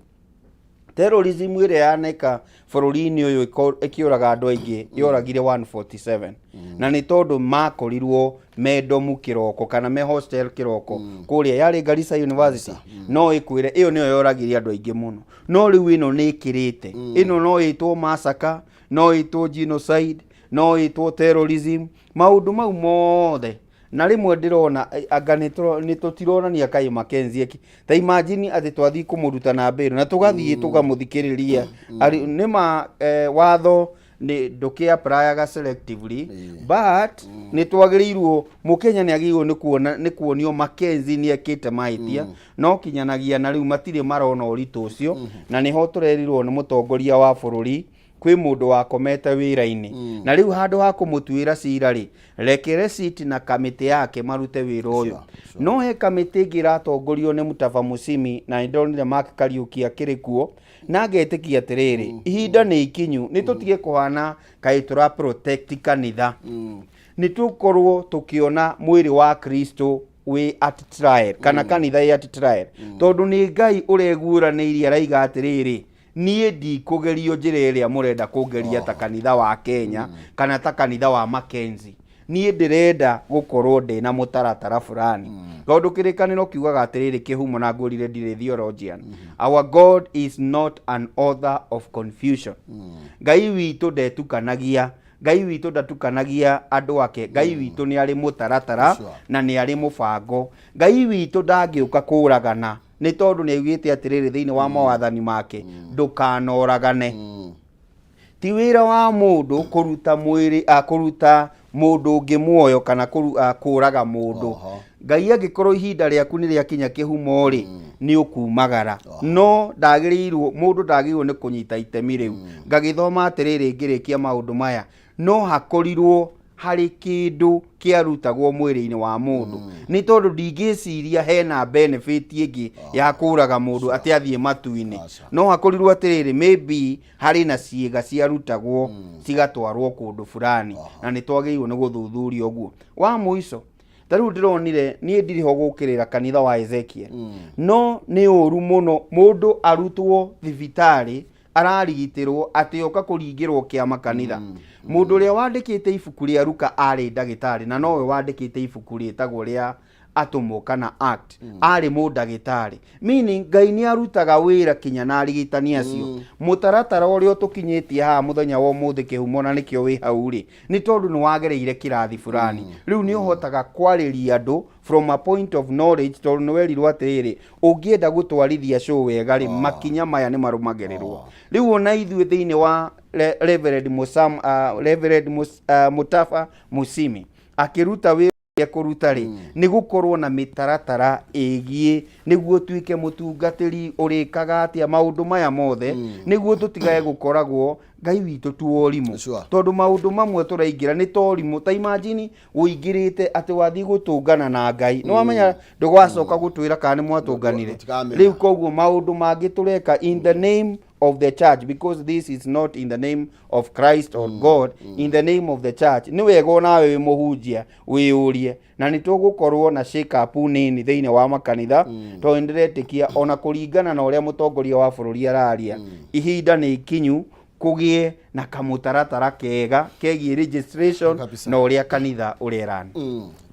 terrorism ĩrĩa yaneka bũrũri-inĩ ũyũ ĩkĩũraga andũ aingĩ yoragire 147 na nĩ tondũ makorirwo me domu kĩroko kana me hostel kĩroko kũrĩa yarĩ Garissa University no ĩkwĩre ĩyo nĩyo yoragire andũ aingĩ mũno no rĩu ĩno nĩ ĩkĩrĩte ĩno no ĩtwo massacre no ĩtwo genocide no ĩtwo terrorism maũndũ mau mothe na rĩmwe ndĩrona anga nĩ tũtironania kaĩ Mackenzie eki ta imagine atĩ twathiĩ kũmũruta na bail na tũgathiĩ tũkamũthikĩrĩria nĩ ma watho nĩ ndũkĩ applyaga selectively but nĩ twagĩrĩirwo mũkenya nĩ agĩrĩirwo nĩ kuona nĩ kuonio Mackenzie nĩ ekĩte mahĩtia no kinyanagia na rĩu matirĩ marona ũritũ ũcio na nĩho tũrerirwo nĩ mũtongoria wa bũrũri kwĩ mũndũ wakomete wĩra-inĩ na rĩu handũ ha kũmũtuĩra cira rĩ reke receipt na kamĩtĩ yake marute wĩra ũyũ no he kamĩtĩ ĩngĩ ĩratongorio nĩ Mutafa Musimi na nĩ ndonire Mark Kariuki akĩrĩ kuo na ngetĩkia atĩrĩrĩ ihinda nĩ ikinyu nĩ tũtige kũhana kaĩ tũra protect kanitha. Nĩ tũkorwo tũkĩona mwĩrĩ wa Kristo wĩ at trial, kana kanitha ĩ at trial, tondũ nĩ Ngai ũreguũranĩirie, araiga atĩrĩrĩ, niĩ ndikũgerio njĩra ĩrĩa mũrenda kũngeria ta kanitha wa Kenya kana ta kanitha wa Mackenzie. Niĩ ndĩrenda gũkorwo ndĩna mũtaratara fulani, tondũ Kĩrĩkanĩro kiugaga atĩrĩrĩ, kĩhumo na ngũrire ndirĩ theologian, "Our God is not an author of confusion." Ngai witũ ndetukanagia, Ngai witũ ndatukanagia andũ ake. Ngai witũ nĩ arĩ mũtaratara na nĩ arĩ mũbango. Ngai witũ ndangĩũka kũragana, nĩ tondũ nĩ augĩte atĩrĩrĩ thĩinĩ wa mawathani make, "Ndũkanoragane." Ti wĩra wa mũndũ kũruta mwĩrĩ, kũruta mũndũ ũngĩ muoyo kana kũraga mũndũ. Ngai angĩkorwo ihinda rĩaku nĩ rĩakinya, kĩhumo rĩ, nĩ ũkumagara, no ndagĩrĩirwo, mũndũ ndagĩrĩirwo nĩ kũnyita itemi rĩu. Ngagĩthoma atĩrĩrĩ, ngĩrĩkia maũndũ maya, no hakorirwo harĩ kĩndũ kĩarutagwo mwĩrĩ-inĩ wa mũndũ, nĩ tondũ ndingĩciria hena benefit ĩngĩ ya kũraga mũndũ atĩ athiĩ matu-inĩ. Aca. No hakorirwo atĩrĩrĩ, maybe harĩ na ciĩga ciarutagwo cigatwarwo kũndũ fulani, na nĩ twagĩrĩirwo nĩ gũthuthuria ũguo. Wa mũico, ta rĩu ndĩronire, niĩ ndirĩ ho gũkĩrĩra kanitha wa Ezekiel, no nĩ ũru mũno mũndũ arutwo thibitarĩ ararigitĩrwo atĩ oka kũringĩrwo kĩama kanitha. Mũndũ ũrĩa wandĩkĩte ibuku rĩa Ruka arĩ ndagĩtarĩ, na nowe wandĩkĩte ibuku rĩtagwo rĩa Atũmwo kana Act arĩ mũndagĩtarĩ, meaning Ngai nĩ arutaga wĩra kinya na arigitani acio. Mũtaratara ũrĩa ũtũkinyĩtie haha mũthenya wa ũmũthĩ, kĩhumo, na nĩkĩo wĩ hau rĩ, nĩ tondũ nĩ wagereire kĩrathi fulani. Rĩu nĩ ũhotaga kwarĩria andũ from a point of knowledge, tondũ nĩ werirwo atĩrĩrĩ, ũngĩenda gũtwarithia show wega rĩ, makinya maya nĩ marũmagĩrĩrwo. Rĩu ona ithuĩ thĩinĩ wa Reverend Musam, Reverend Mutafa Musimi akĩruta wĩra kũruta rĩ, nĩ gũkorwo na mĩtaratara ĩgiĩ nĩguo tuĩke mũtungatĩri ũrĩkaga atĩa maũndũ maya mothe, nĩguo tũtigae gũkoragwo Ngai witũ tu ũrimũ. Tondũ maũndũ mamwe tũraingĩra nĩ ta ũrimũ. Ta imagine ũingĩrĩte atĩ wathiĩ gũtũngana na Ngai, nĩ wamenya ndũgacoka gũtwĩra kana nĩ mwatũnganire. Tũtikamenya. Rĩu koguo maũndũ mangĩ tũreka in the name of the church, because this is not in the name of Christ or God, in the name of the church, nĩ wega onawe wĩ mũhunjia wĩyũrie, na nĩ tũgũkorwo na shake up nini thĩinĩ wa makanitha, tondũ nĩ ndĩretĩkia ona kũringana na ũrĩa mũtongoria wa bũrũri araria, ihinda nĩ ikinyu kũgĩe na kamũtaratara kega kegiĩ registration na ũrĩa kanitha ũrerani.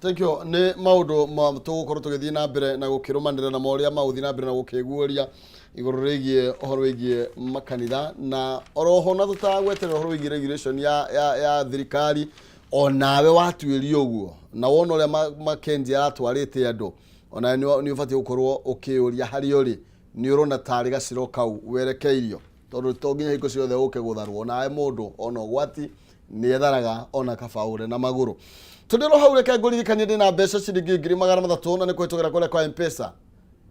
Thank you. Nĩ maũndũ ma tũgũkorwo tũgĩthiĩ na mbere na gũkĩrũmanĩrĩra na ũrĩa magũthiĩ na mbere na gũkĩguũria igũrũ rĩgiĩ ũhoro wĩgiĩ makanitha, na oroho na tũtagweterera ũhoro wĩgiĩ regulation ya thirikari. Onawe watuĩria ũguo na wona ũrĩa Mackenzie aratwarĩte andũ, onawe nĩ ũbatiĩ gũkorwo ũkĩũria harĩa ũrĩ, nĩ ũrona tarĩ gacĩra kau werekeirio, tondũ to nginya hingo ciothe ũke gũtharwo nawe. Mũndũ ona ũgwati nĩ etharaga ona kaba ũre na magũrũ. Tũndĩrwo hau, reke ngũririkanie ndĩna mbeca ciringi 300,000, na nĩ kũhĩtũkĩra kũrĩa kwa M-Pesa.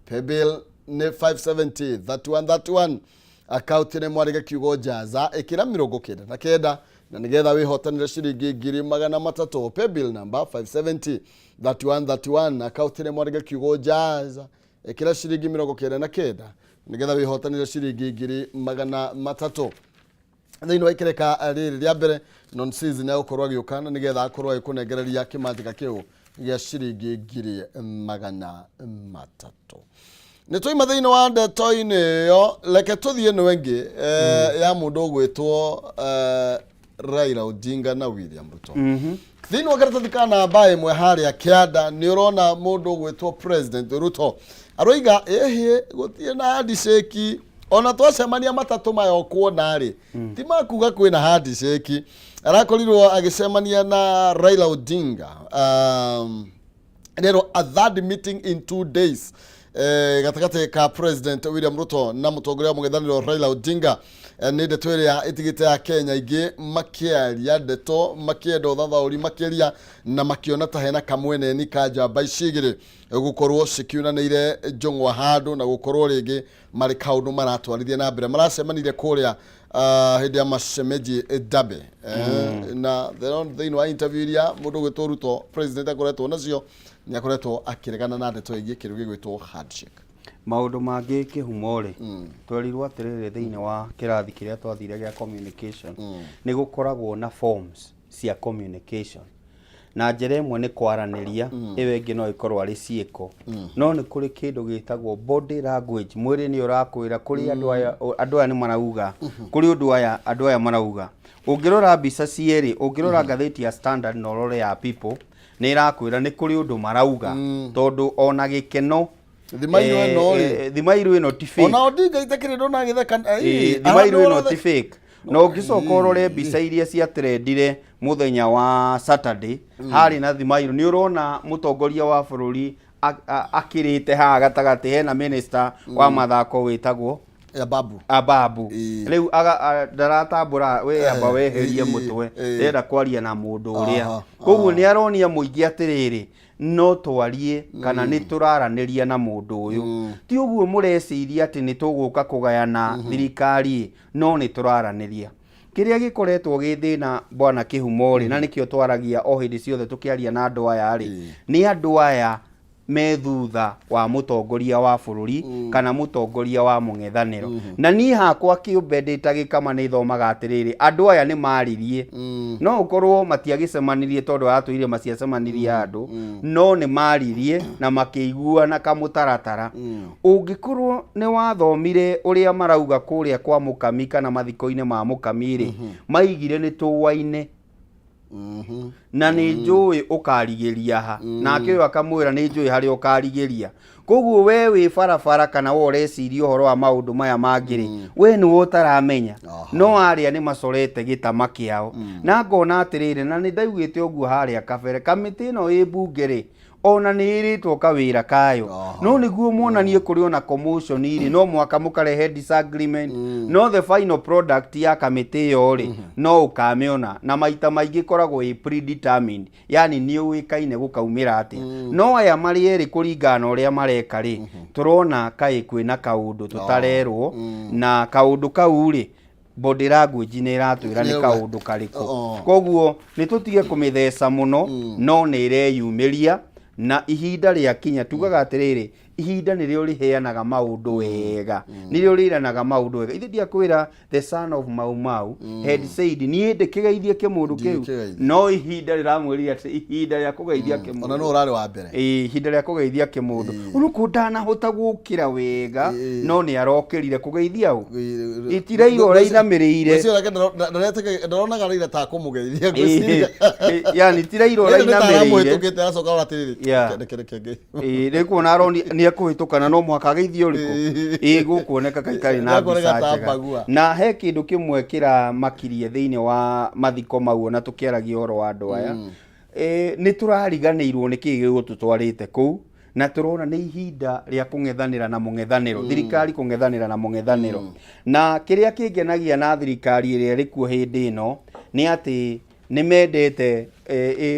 Paybill nĩ 570 31 31, akaunti nĩ mwarĩge kiugo jaza, ĩkĩra 99, na nĩgetha wĩhotanĩre ciringi 300,000. Paybill number 570 31 31, akaunti nĩ mwarĩge kiugo jaza, ĩkĩra ciringi 99, nĩgetha wĩhotanĩre ciringi 300,000. Thĩinĩ wa ikereka rĩrĩ rĩa mbere, non season ya gũkorwo agĩũka na nĩgetha akorwo agĩkũnengereria kĩmanjĩka kĩu gĩa ciringi 300,000. Nĩ twaima thĩinĩ wa ndeto-inĩ ĩyo, reke tũthiĩ ĩno ĩngĩ ya mũndũ ũgwĩtwo Raila Odinga na William Ruto. Thĩinĩ wa karatathi ka namba 1 harĩa kĩanda, nĩ ũrona mũndũ ũgwĩtwo President Ruto aroiga ĩhĩ gũtirĩ na handshake, ona twacemania matatũ maya ũkuona rĩ, ti makuga kwĩna handshake. Arakorirwo agĩcemania na Raila Odinga, rero a third meeting in 2 days gatagatĩ ka President William Ruto na mũtongoria wa mũng'ethanĩro Raila Odinga. Nĩ ndeto ĩrĩa ĩtigĩte ya Kenya aingĩ makĩaria ndeto, makĩenda ũthathaũri makĩria, na makĩona ta hena kamweneni ka njamba ici igĩrĩ gũkorwo cikiunanĩire njũng'wa handũ na gũkorwo rĩngĩ marĩ kaũndũ maratwarithia na mbere. Maracemanirie kũrĩa hĩndĩ ya mashemeji derby, na thĩinĩ wa interview iria mũndũ ũgwĩtwo Ruto president akoretwo nacio, nĩ akoretwo akĩregana na ndeto ĩgiĩ kĩndũ gĩgwĩtwo handshake. Maũndũ mangĩ, kĩhumo rĩ, twerirwo atĩrĩrĩ thĩinĩ wa kĩrathi kĩrĩa twathire gĩa communication, nĩ gũkoragwo na forms cia communication. Na njĩra ĩmwe nĩ kwaranĩria, ĩyo ĩngĩ no ĩkorwo arĩ ciĩko. No nĩ kũrĩ kĩndũ gĩtagwo body language, mwĩrĩ nĩ ũrakwĩra kũrĩ andũ aya, andũ aya nĩ marauga, kũrĩ ũndũ aya andũ aya marauga. Ũngĩrora mbica cierĩ, ũngĩrora ngathĩti ya Standard na ũrore ya People, nĩ ĩrakwĩra nĩ kũrĩ ũndũ marauga, tondũ ona gĩkeno Thimairũ ĩno rĩ. Thimairũ ĩno ti fake. Ona Odinga itakĩrĩ ndona agĩtheka. Thimairũ ĩno ti fake. Na ũngĩcoka ũrore mbica iria ciatrendire mũthenya wa Saturday, harĩ na thimairũ, nĩ ũrona mũtongoria wa bũrũri akĩrĩte haha gatagatĩ, hena minister wa mathako wĩtagwo Ababu. Ababu. Rĩu ndaratambũra we amba weherie mũtwe, ndĩrenda kwaria na mũndũ ũrĩa. Koguo nĩ aronia mũingĩ atĩrĩrĩ, no twarie kana nĩ tũraranĩria na mũndũ ũyũ. Ti ũguo mũreciria atĩ nĩ tũgũka kũgayana thirikari, no nĩ tũraranĩria. Kĩrĩa gĩkoretwo gĩ thĩna bwana Kĩhumo rĩ, na nĩkĩo twaragia o hĩndĩ ciothe tũkĩaria na andũ aya rĩ, nĩ andũ aya me thutha wa mũtongoria wa bũrũri kana mũtongoria wa mũng'ethanĩro. Na niĩ hakwa kĩũmbe ndĩ ta gĩkama nĩ thomaga atĩrĩrĩ, andũ aya nĩ maririe. No ũkorwo matiagĩcemanirie tondũ aratwĩrire matiacemanirie andũ, no nĩ maririe na makĩiguana kamũtaratara. Ũngĩkorwo nĩ wathomire ũrĩa marauga kũrĩa kwa Mũkami kana mathiko-inĩ ma Mũkami rĩ, maigire nĩ tũwaine. Na nĩ njũĩ ũkarigĩria ha. Nake ũyũ akamwĩra nĩ njũĩ harĩa ũkarigĩria. Koguo we wĩ barabara kana we ũreciria ũhoro wa maũndũ maya mangĩ rĩ, we nĩwe ũtaramenya. No arĩa nĩ macorete gĩtama kĩao. Na ngona atĩrĩrĩ, na nĩ ndaugĩte ũguo harĩa kabere, kamĩtĩ ĩno ĩ mbunge rĩ, ona nĩ ĩrĩtwo kawĩra kayo. No nĩguo muonanie kũrĩ ona commotion rĩ, no mũhaka mũkarehe disagreement. No the final product ya kamĩtĩ ĩyo rĩ, no ũkamĩona. Na maita maingĩ ĩkoragwo ĩ predetermined, yani nĩ ũĩkaine gũkaumĩra atĩa. No aya marĩ erĩ kũringana na ũrĩa mareka rĩ, tũrona kaĩ kwĩna kaũndũ tũtarerwo, na kaũndũ kau rĩ, body language nĩ ĩratwĩra nĩ kaũndũ karĩkũ. Koguo nĩ tũtige kũmĩtheca mũno, no nĩ ĩreyumĩria na ihinda rĩakinya tugaga atĩrĩrĩ, ihinda nĩrĩo rĩheanaga maũndũ wega, nĩrĩo rĩranaga maũndũ wega. Ithe ndiakwĩra the son of Mau Mau had said niĩ ndĩkĩgeithie kĩmũndũ kĩu, Ndingĩkĩgeithia. no ihinda rĩramwĩrire atĩ ihinda rĩa kũgeithia kĩmũndũ Ona no ũrarĩ wa mbere. Ĩĩ, ihinda rĩa kũgeithia kĩmũndũ ũnũkũ ndanahota gũkĩra wega, no nĩ arokĩrire kũgeithia ũ Itiraira ũrainamĩrĩire. Ndaronaga Raila ta kũmũgeithia ngwĩciria. Yani ti Raila Raila nĩ ta ũrainamĩrĩire. aramũhĩtũkĩte aracoka arora atĩrĩrĩ, Yeah. reke reke reke. Ĩĩ, rĩu kuona aroni nĩ ekũhĩtũka na no mũhaka ageithio ũrĩkũ. Ĩĩ, gũkuoneka ka itarĩ na Nĩekuoneka mbica ta njega. mbagua. Na he kĩndũ kĩmwe kĩramakirie thĩinĩ wa mathiko mau ona tũkĩaragia ũhoro wa andũ aya. Nĩ tũrariganĩirwo nĩ kĩĩ gĩgũtũtwarĩte kũu, na tũrona nĩ ihinda rĩa kũng'ethanĩra na mũng'ethanĩro, thirikari kũng'ethanĩra na mũng'ethanĩro. Na kĩrĩa kĩngenagia na thirikari ĩrĩa ĩrĩ kuo hĩndĩ ĩno nĩ atĩ nĩ mendete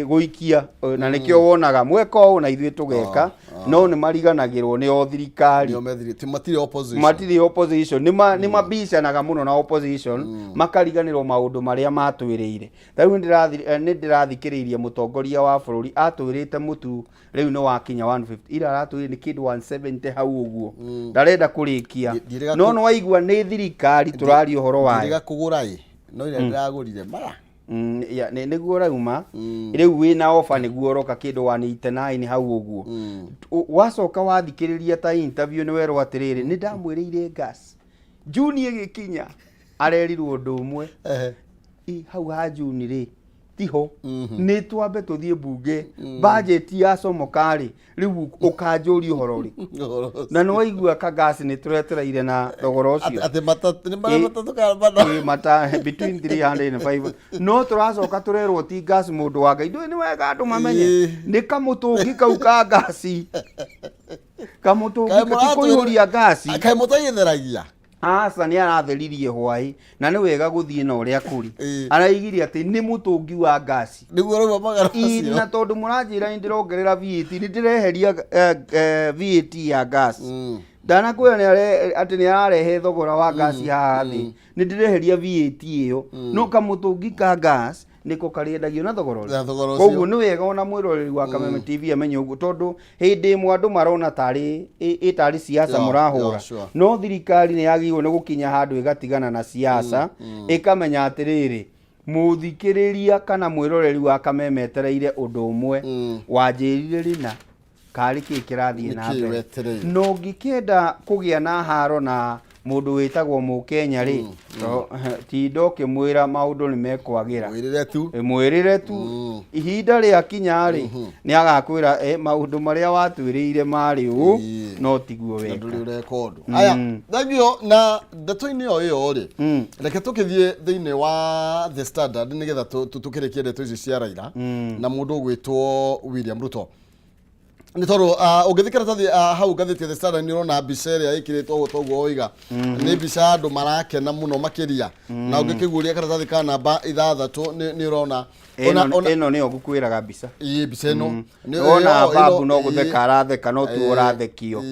gũikia, na nĩkĩo wonaga mweka ũũ na ithuĩ tũgeka, no nĩ mariganagĩrwo nĩ o thirikari. Nĩo methiri- ti matirĩ opposition. Matirĩ opposition, nĩ mabicanaga mũno na opposition, makariganĩrwo maũndũ marĩa matwĩrĩire. Ta rĩu nĩ ndĩrathikĩrĩirie mũtongoria wa bũrũri atwĩrĩte mũtu rĩu nĩ wakinya 150, ira aratwĩrire nĩ kĩndũ 170 hau ũguo, ndarenda kũrĩkia. No nĩ waigua nĩ thirikari tũraria ũhoro wayo. Ndiĩrĩga kũgũra ĩ, no ira ndĩragũrire mara. Ya, nĩguo ũrauma rĩu wĩna ofa nĩguo ũroka kĩndũ 189 hau ũguo. Wacoka wathikĩrĩria ta interview nĩ werwo atĩrĩrĩ, nĩ ndamwĩrĩire gas Juni ĩgĩkinya arerirwo ũndũ ũmwe. Hau ha Juni rĩ tiho, nĩ twambe tũthiĩ mbunge budget ya comoka rĩ, rĩu ũkanjũria ũhoro ũrĩkũ? Na nĩ waigua kagasi nĩ tũretereire na thogora ũcio. Atĩ matatũ nĩ marĩa matatũ kana mana. Ĩ, mata between 300 and 5, no tũracoka tũrerwo ti gas. Mũndũ wa Ngai, ndũĩ nĩ wega andũ mamenye nĩ kamũtũngi kau ka ngasi, kamũtũngi Kaĩ ti kũihũria ngasi. Kaĩ mũtagĩtheragia? Aca, nĩ aratheririe hwaĩ na nĩ wega gũthiĩ na ũrĩa kũrĩ. Araigire atĩ nĩ mũtũngi wa ngasi Nĩguo rauma magana macio. Na tondũ mũranjĩra nĩ ndĩrongerera VAT, nĩ ndĩreheria VAT ya gas. Ndanakwĩra atĩ nĩ ararehe thogora wa ngasi haha thĩ, nĩ ndĩreheria VAT ĩyo, no kamũtũngi ka gas nĩko karĩendagio na thogora ũrĩkũ? Na thogora ũcio. Koguo nĩ wega ona mwĩroreri wa Kameme TV amenye ũguo, tondũ hĩndĩ ĩmwe andũ marona tarĩ ĩtarĩ siasa mũrahũra. No thirikari nĩ yagĩrĩirwo nĩ gũkinya handũ ĩgatigana na siasa, ĩkamenya atĩrĩrĩ, Mũthikĩrĩria kana mwĩroreri wa Kameme etereire ũndũ ũmwe, wanjĩrire rĩna karĩ kĩĩ kĩrathiĩ na Nĩkĩĩ mbere. wetereire? Na ũngĩkĩenda kũgĩa na haro na mũndũ wĩtagwo Mũkenya rĩ, to- tinda ũkĩmwĩra maũndũ nĩ mekwagĩra. Mwĩrĩre tu. Mwĩrĩre tu. Ihinda rĩakinya rĩ, nĩ agakwĩra eh, maũndũ marĩa watwĩrĩire marĩ ũũ, no tiguo Na weka. ndũrĩ ũreka ũndũ. Aya, thengio na ndeto-inĩ o ĩyo rĩ, reke tũkĩthiĩ thĩinĩ wa The Standard nĩgetha tũkĩrĩkie ndeto ici cia Raila na mũndũ ũgwĩtwo William Ruto. Nĩ tondũ ũngĩthiĩ karatathi hau ngathĩti ya The Standard nĩ ũrona mbica ĩrĩa ĩkĩrĩtwo ũguo toguo woiga. Nĩ mbica ya andũ marakena mũno makĩria. Na ũngĩkĩguũria karatathi ka namba ithathatũ nĩ ũrona Ĩno nĩyo ngũkwĩraga mbica. Ĩĩ, mbica ĩno. Wona babu no gũtheka aratheka no tuo ũrathekio.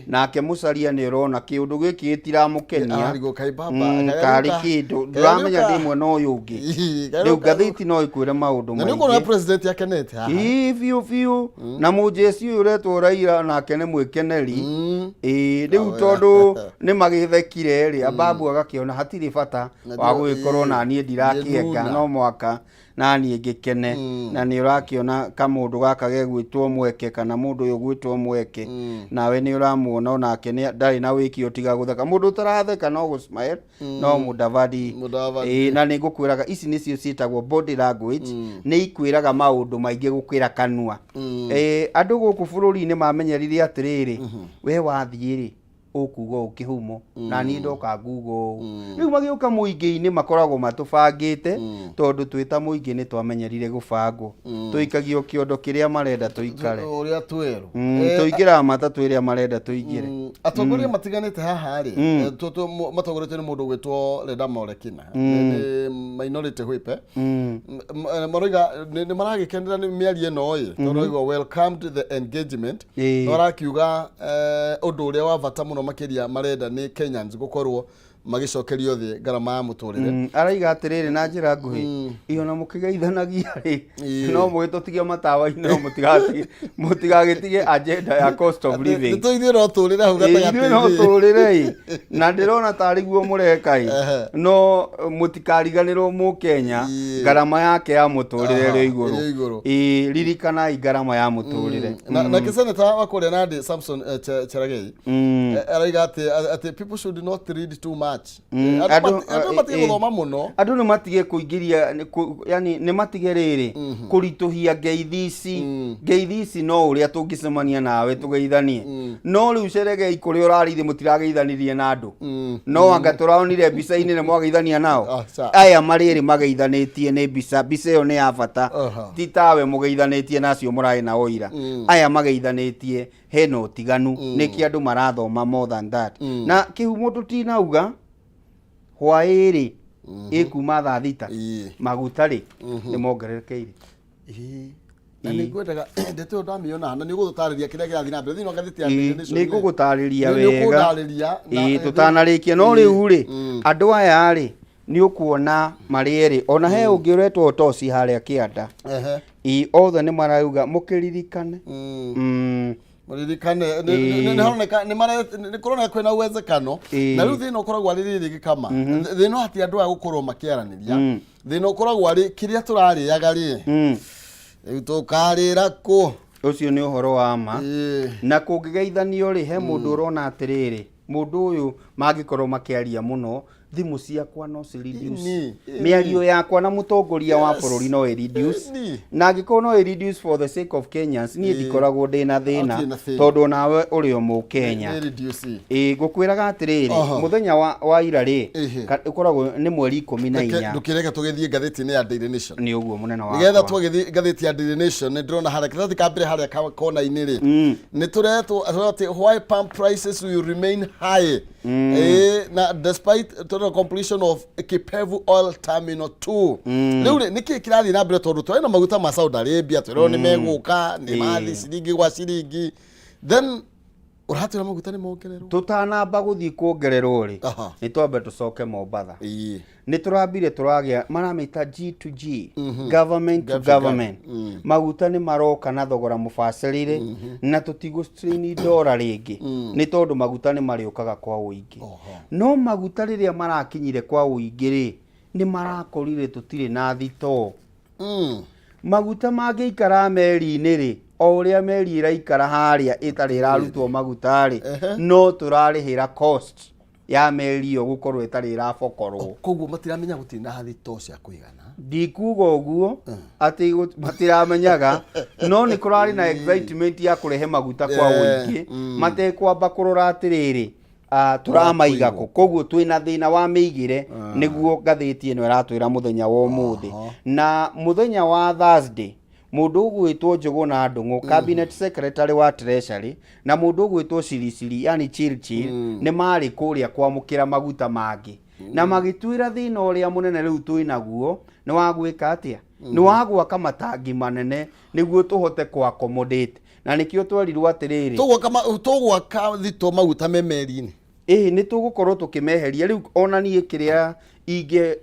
Nake Musalia nĩ ũrona kĩũndũ gĩkĩ gĩtiramũkenia. Ararigwo kaĩ baba, kaĩ Karĩ arĩũka- kĩndũ kaĩ ndũramenya arĩũka- ndĩ mwena ũyũ ũngĩ. Kaĩ Rĩu arĩũka- ngathĩti no ĩkwĩre maũndũ Na nĩ ũkuona maingĩ. president akenete haha. Ĩĩ biũ biũ. Na mũnjeci ũyũ ũretwo Raila nake nĩ mwĩkeneri. Ĩĩ rĩu tondũ nĩ magĩthekire rĩ, Ababu agakĩona hatirĩ bata Na wa ndio- gũgĩkorwo naniĩ ndirakĩenga Nuna. no mwaka naniĩ ngĩkene. Na nĩ ũrakĩona kamũndũ gaka gegwĩtwo Mweke kana mũndũ ũyũ ũgwĩtwo Mweke, nawe nĩ ũramuona onake ndarĩ na wĩki tiga gũtheka. Mũndũ ũtaratheka no gũ smile no Mudavadi. Mudavadi. Ĩĩ, na nĩ ngũkwĩraga ici nĩcio ciĩtagwo body language, nĩ ikwĩraga maũndũ maingĩ gũkĩra kanua. Andũ gũkũ bũrũri-inĩ mamenyerire atĩrĩrĩ, we wathiĩ rĩ ũkuga ũũ kĩhumo, na niĩ ndoka nguga ũũ. Rĩu magĩũka mũingĩ-inĩ makoragwo matũbangĩte, tondũ twĩ ta mũingĩ nĩ twamenyerire gũbangwo. Tũikagio kĩondo kĩrĩa marenda tũikare. Ũrĩa twerwo. Tũingĩraga matatũ ĩrĩa marenda tũingĩre. Atongoria matiganĩte haha rĩ, matongoretio nĩ mũndũ ũgwĩtwo Ledama Olekina, nĩ minority whip, maroiga nĩ maragĩkenera nĩ mĩario ĩno ĩ, tondũ maroiga welcomed the engagement. No arakiuga ũndũ ũrĩa wa bata mũno makĩria marenda nĩ Kenyans gũkorwo magĩcokerio thĩ ngarama ya mũtũrĩre. Araiga atĩrĩrĩ na njĩra nguhĩ, ĩ ona mũkĩgeithanagia rĩ, no mũgĩtũtige matawa-inĩ, no mũtigagĩtige agenda ya cost of living. Nĩ ithuĩ no tũrĩre hau Ĩ, ithuĩ no gatagatĩ-inĩ. tũrĩre ĩ, na ndĩrona tarĩ guo mũreka ĩ, no mũtikariganĩrwo mũkenya ngarama yake ya mũtũrĩre ĩrĩ igũrũ. Ĩrĩ igũrũ. Ĩ, ririkanai ngarama ya mũtũrĩre. Na kĩseneta wa kũrĩa Nandi Samson Cherargei araiga atĩ people should not read too much. Andũ matige gũthoma mũno. Andũ nĩ matige kũingĩria, yani nĩ matige rĩrĩ kũritũhia ngeithi ici. Ngeithi ici no ũrĩa tũngĩcemania nawe tũgeithanie, no rĩu Cherargei kũrĩa ũrarĩire mũtirageithanirie na andũ, no anga tũraonire mbica-inĩ nĩ mwageithania nao. Aca. Aya marĩ erĩ mageithanĩtie nĩ mbica, mbica ĩyo nĩ ya bata. Ti tawe mũgeithanĩtie na acio mũrarĩ nao ira. Aya mageithanĩtie hena ũtiganu, nĩkĩ andũ marathoma more than that. Na kĩhumo tũtinauga hwaĩ rĩ ĩkuma thaa 6, maguta rĩ nĩ mongererekeire. Na nĩ ngwendaga ndeto ĩyo ndamĩona na nĩ ũgũtũtarĩria kĩrĩa kĩrathiĩ na mbere thĩinĩ wa ngathĩti ya Daily Nation. Nĩ ngũgũtarĩria Nĩ wega. ũkũndarĩria Ĩĩ, tũtanarĩkia no rĩu rĩ, andũ aya rĩ nĩ ũkuona marĩ erĩ, ona he ũngĩ ũretwo Tosi harĩa kĩanda. Ĩĩ, othe nĩ marauga mũkĩririkane. Mũririkane nĩ haroneka nĩ kũroneka kwĩna uwezekano. Na rĩu thĩna ũkoragwo arĩ rĩrĩ gĩkama thĩna hati andũ aya gũkorwo makĩaranĩria, thĩna ũkoragwo arĩ kĩrĩa tũrarĩaga rĩ, rĩu tũkarĩra kũ? Ũcio nĩ ũhoro wa ma. Na kũngĩgeithanio rĩ, he mũndũ ũrona atĩrĩrĩ, mũndũ ũyũ mangĩkorwo makĩaria mũno, thimũ ciakwa no ci reduce, mĩario yakwa na mũtongoria wa bũrũri no ĩ reduce. Na angĩkorwo no ĩ reduce for the sake of Kenyans, niĩ ndikoragwo ndĩna thĩna, Hatirĩ na thĩna. tondũ onawe ũrĩ o mũkenya. Nĩ reduce. Ĩĩ, ngũkwĩraga atĩrĩrĩ, mũthenya wa ira rĩ, ũkoragwo nĩ mweri ikũmi na Reke inya. Ndũkĩreke tũgĩthiĩ ngathĩti-inĩ ya Daily Nation. Nĩ ũguo mũnene Nĩgetha wakwa. twagĩthiĩ ngathĩti ya Daily Nation nĩ ndĩrona harĩa kĩrathi ka mbere harĩa kona-inĩ rĩ, nĩ tũretwo atĩ why pump prices will remain high, na despite total completion of Kipevu Oil Terminal 2. Rĩu rĩ, nĩkĩĩ kĩrathiĩ na mbere tondũ tũrĩ na maguta ma Saudi Arabia twĩrwo nĩ megũka nĩ mathiĩ ciringi gwa ciringi, then ũratwĩra maguta nĩ mongererwo. Tũtanamba gũthiĩ kuongererwo rĩ, nĩ twambe tũcoke Mombatha. Nĩ tũrambire tũragĩa maramĩta G to G, government to government. Maguta nĩ maroka na thogora mũbacĩrĩre na tũtigũ strain ndora rĩngĩ, nĩ tondũ maguta nĩ marĩũkaga kwa ũingĩ. No maguta rĩrĩa marakinyire kwa ũingĩ rĩ, Nĩ marakorire tũtirĩ na thitoo. Maguta mangĩikara meri-inĩ rĩ, o ũrĩa meri ĩraikara harĩa ĩtarĩ ĩrarutwo maguta rĩ, no tũrarĩhĩra cost ya meri ĩyo gũkorwo ĩtarĩ ĩrabokorwo. Koguo matiramenya gũtirĩ na thitoo cia kũigana. Ndikuga ũguo atĩ matiramenyaga, no nĩ kũrarĩ na excitement ya kũrehe maguta kwa ũingĩ matekwamba kũrora atĩrĩrĩ, tũramaiga kũ. Koguo twĩna thĩna wa mĩigĩre, nĩguo ngathĩti ĩno ĩratwĩra mũthenya wa ũmũthĩ. Na mũthenya wa Thursday, mũndũ ũgwĩtwo Njũgũna Ndung'u, cabinet secretary wa Treasury, na mũndũ ũgwĩtwo Cilicili, yani Chirchir, nĩ marĩ kũrĩa kwamũkĩra maguta mangĩ, na magĩtwĩra thĩna ũrĩa mũnene rĩu twĩnaguo nĩ wa gwĩka atĩa, nĩ wa gwaka matangi manene nĩguo tũhote kũ accommodate, na nĩkĩo twerirwo atĩrĩrĩ, Tũgwaka thitoo maguta me meri-inĩ. Ĩĩ, nĩ tũgũkorwo tũkĩmeheria rĩu. Ona niĩ kĩrĩa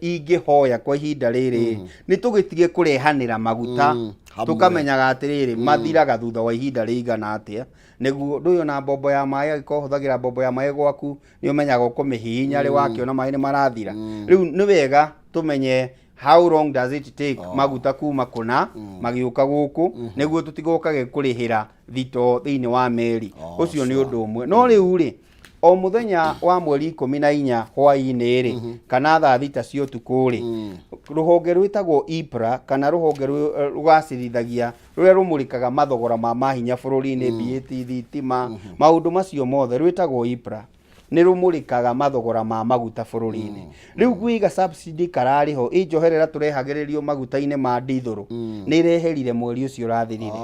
ingĩhoya kwa ihinda rĩrĩ, nĩ tũgĩtige kũrehanĩra maguta, hamwe. Tũkamenyaga atĩrĩrĩ, mathiraga thutha wa ihinda rĩigana atĩa, nĩguo ndũyũ na mbombo ya maĩ. Angĩkorwo ũhũthagĩra mbombo ya maĩ gwaku, nĩ ũmenyaga ũkũmĩhihinya rĩ, wakĩona maĩ nĩ marathira. Rĩu nĩ wega tũmenye how long does it take maguta kuma kũna magĩũka gũkũ, nĩguo tũtigokage kũrĩhĩra thitoo thĩinĩ wa meri. Ũcio nĩ ũndũ ũmwe. No rĩu rĩ, o mũthenya wa mweri 14 hwaĩ-inĩ rĩ, kana thaa 6 cia ũtukũ rĩ, rũhonge rwĩtagwo EPRA, kana rũhonge rũgacĩrithagia rũrĩa rũmũrĩkaga mathogora ma mahinya bũrũri-inĩ, BAT, thitima, maũndũ macio mothe, rwĩtagwo EPRA, nĩ rũmũrĩkaga mathogora ma maguta bũrũri-inĩ. Rĩu gwĩga subsidy kararĩ ho ĩ njoherera tũrehagĩrĩrio maguta-inĩ ma ndithũrũ, nĩ ĩreherire mweri ũcio ũrathirire.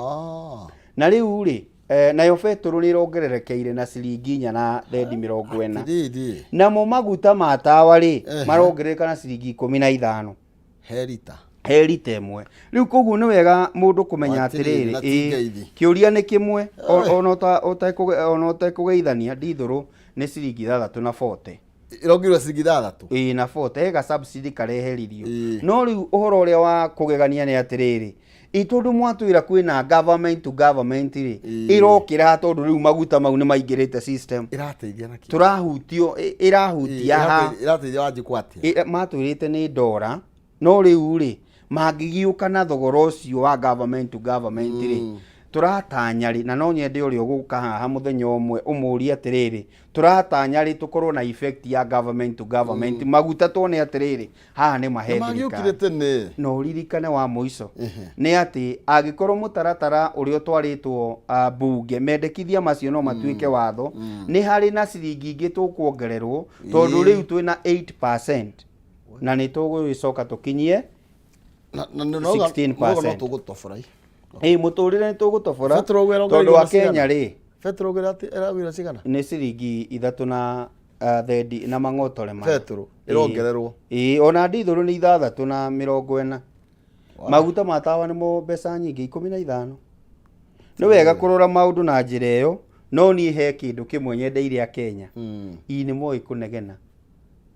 Na rĩu rĩ, nayo betũrũ nĩ ĩrongererekeire na ciringi 4 na thendi 40. Atĩrĩrĩ. Namo maguta ma tawa rĩ, marongerereka na ciringi 15 he rita. He rita ĩmwe. Rĩu koguo nĩ wega mũndũ kũmenya Atĩrĩrĩ, atĩrĩrĩ, na ti ngeithi. Kĩũria nĩ kĩmwe, ona ũtekũgeithania, ndithũrũ nĩ ciringi 6 na 40. Ĩrongereirwo ciringi 6. Ĩĩ, na 40, he ga subsidy kareheririo. No rĩu ũhoro ũrĩa wa kũgegania nĩ atĩrĩrĩ, ĩ tondũ mwatwĩra kwĩna government to government rĩ, ĩrokĩra tondũ rĩu maguta mau nĩ maingĩrĩte system. Ĩrateithia na kĩ? Tũrahutio, ĩrahutia ha? Ĩrateithia Wanjikũ atĩa? Matwĩrĩte nĩ ndora, no rĩu rĩ, mangĩgĩũka na thogora ũcio wa government to government rĩ, tũratanya rĩ? Na no nyende ũrĩa ũgũka haha mũthenya ũmwe ũmũrie atĩrĩrĩ, tũratanya rĩ tũkorwo na effect ya government to government maguta, tuone atĩrĩrĩ, haha nĩ mahe Nĩ magĩũkire thirikari. Tene. Na ũririkane wa mũico nĩ atĩ angĩkorwo mũtaratara ũrĩa ũtwarĩtwo bunge, mendekithia macio no matuĩke watho, nĩ harĩ na ciringi ingĩ tũkuongererwo, tondũ rĩu twĩna 8% na nĩ tũgũgĩcoka tũkinyie Na 16%. no tũgũtobora. Ĩ, mũtũrĩre nĩ tũgũtobora. Betũrũ ũguo tondũ ĩrongereirwo wa na cigana? Kenya rĩ, Betũrũ ũguo ĩragwĩra cigana? Nĩ ciringi 3 na thendi na mang'otore 4. Betũrũ ĩrongererwo. Ĩĩ, ona ndithũrũ nĩ 6 na 40. Maguta ma tawa nĩmo mbeca nyingĩ, 15. Nĩ wega kũrora maũndũ na njĩra ĩyo. No niĩ he kĩndũ kĩmwe nyendeire a Kenya, ii nĩ moĩ kũnegena,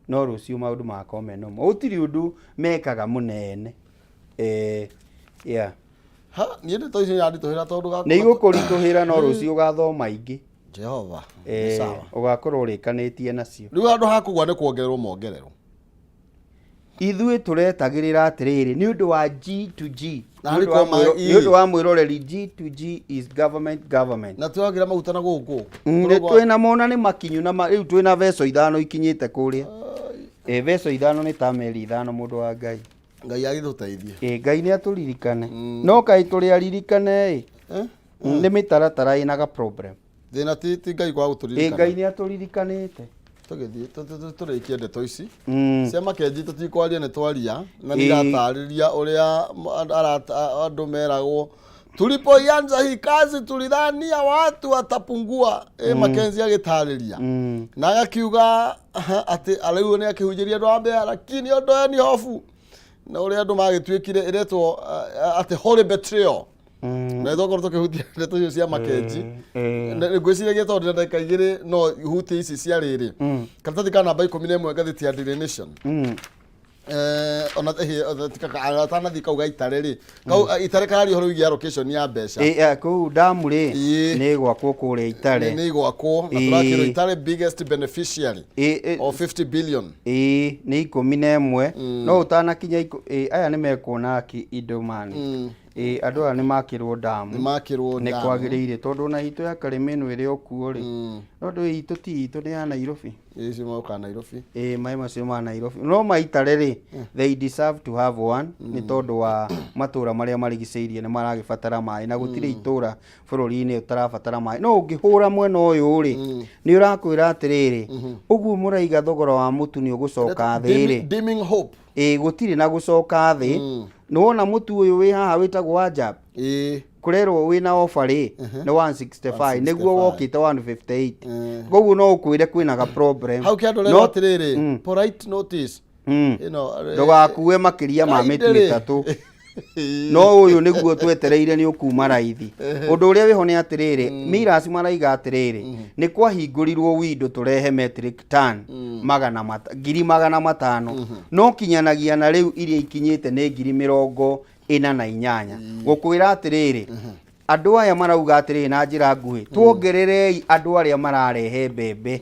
no rũciũ maũndũ magakorwo me normal, gũtirĩ ũndũ mekaga mũnene, yeah. Ha, niĩ ndeto icio iranditũhĩra tondũ Nĩ igũkũritũhĩra, no rũciũ ũgathoma ingĩ. Jehova. Nĩ sawa. Ũgakorwo ũrĩkanĩtie nacio. Rĩu handũ ha kũgwa nĩ kuongererwo mongererwo. Ithuĩ tũretagĩrĩra atĩrĩrĩ, nĩ ũndũ wa G to G, Na nĩ harĩ ũndũ wa kwa nĩ ũndũ wa mwĩroreri, G to G is government government. Na tũragira maguta na gũkũ. Nĩ twĩna mona nĩ makinyu na rĩu twĩna veco 5 ikinyĩte kũrĩa. Veco 5 nĩ ta meri 5, mũndũ wa Ngai. Ngai agĩtũteithie. Ngai nĩ atũririkane, no kaĩ tũrĩ aririkane ĩ? Eh? Nĩ mĩtaratara ĩna ga problem. Thĩna ti Ngai kwaga gũtũririkana. Ngai nĩ atũririkanĩte. Tũgĩthiĩ tũrĩkie ndeto ici cia Makenji, tũtikwaria, nĩ twaria na nĩ iratarĩria ũrĩa andũ meragwo tulipoianza hii kazi tulidhania watu watapungua. Makenzi agĩtarĩria na agakiuga atĩ arĩu nĩ akĩhunjĩria andũ a Mbeya, lakini ondoeni hofu, na ũrĩa andũ magĩtuĩkire ĩretwo atĩ holy betrayal. Na twakorwo tũkĩhutia ndeto icio cia Makenji, ngwĩciragia tondũ ndĩna ndagĩka 2 no hutie ici cia rĩrĩ, karatathi ka namba 11 ngathĩti ya Daily Nation. Ona atanathiĩ kau ga itare rĩ, kau itare kararia ũhoro wĩgiĩ allocation ya mbeca. Kũu ndamu rĩ, nĩ gwakwo kũrĩa Itare. Nĩ igwakwo na tũrakĩrwo Itare biggest beneficiary of 50 billion. Ĩĩ, nĩ 11, no ũtanakinya aya nĩ mekuona aki indo mani. Ĩĩ, andũ aya nĩ makĩrwo ndamu. Nĩ makĩrwo Nĩ ndamu. Kwagĩrĩire tondũ ona itũ ya Karĩma ĩno ĩrĩ o kuo rĩ, no ndũĩ itũ ti itũ, nĩ ya Nairobi. Icio mokaga Nairobi. Ĩĩ, maĩ macio ma Nairobi no maitare rĩ, they deserve to have one, nĩ tondũ wa matũra marĩa marigicĩirie nĩ maragĩbatara maĩ, na gũtirĩ itũra bũrũri-inĩ ũtarabatara maĩ. No ũngĩhũra mwena ũyũ rĩ, nĩ ũrakwĩra atĩrĩrĩ, ũguo mũraiga thogora wa mũtu nĩ ũgũcoka thĩ rĩ. Dimming hope. Ĩĩ, gũtirĩ na gũcoka thĩ. Nĩ wona mũtu ũyũ wĩ haha wĩtagwo Ajab, kũrerwo wĩna offer rĩ, nĩ 165 nĩguo. 165. Wokĩte 158. Koguo no ũkwĩre kwĩna ga problem. Hau kĩandũ rero atĩrĩrĩ, polite notice ĩno Ndũgakue makĩria ma mĩtu Kaindĩ rĩ. 3, no ũyũ nĩguo twetereire nĩ ũkuma raithi. Ũndũ ũrĩa wĩho nĩ atĩrĩrĩ, Miras maraiga atĩrĩrĩ, nĩ kwahingũrirwo window tũrehe metric ton 500,000, no kinyanagia na rĩu iria ikinyĩte nĩ 48,000. Gũkwĩra atĩrĩrĩ, andũ aya marauga atĩrĩrĩ na njĩra nguhĩ, tuongererei andũ arĩa mararehe mbembe,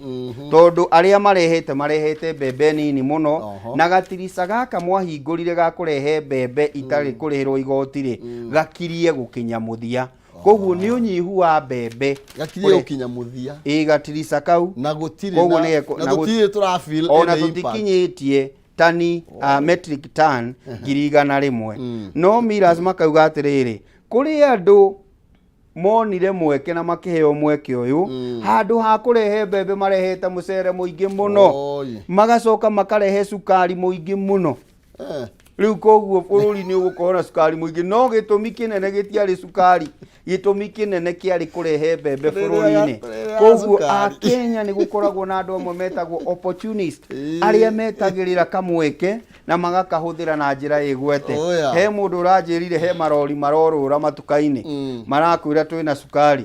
tondũ arĩa marehete marehete mbembe nini mũno. Na gatirica gaka mwahingũrire ga kũrehe mbembe itarĩ kũrĩhĩrwo igoti rĩ, gakirie gũkinya mũthia, koguo nĩ ũnyihu wa mbembe. Gakirie gũkinya mũthia. Ĩ, gatirica kau. Na gũtirĩ Koguo na tũtirĩ tũrafeel ona any impact. Tũtikinyĩtie tani metric ton 100,000. No Miras makauga atĩrĩrĩ, kũrĩ andũ monire mweke na makĩheo mweke ũyũ, handũ ha kũrehe mbembe marehete mũcere mũingĩ mũno. Magacoka makarehe cukari mũingĩ mũno. Rĩu koguo bũrũri nĩ ũgũkorwo na cukari mũingĩ, no gĩtũmi kĩnene gĩtiarĩ cukari, gĩtũmi kĩnene kĩarĩ kũrehe mbembe bũrũri-inĩ. Tũrĩrĩaga Koguo cukari. Akenya nĩ gũkoragwo na andũ amwe metagwo opportunist, arĩa metagĩrĩra kamweke na magakahũthĩra na njĩra ĩgwete. He mũndũ ũranjĩrire he marori marorũra matuka-inĩ, marakwĩra twĩna cukari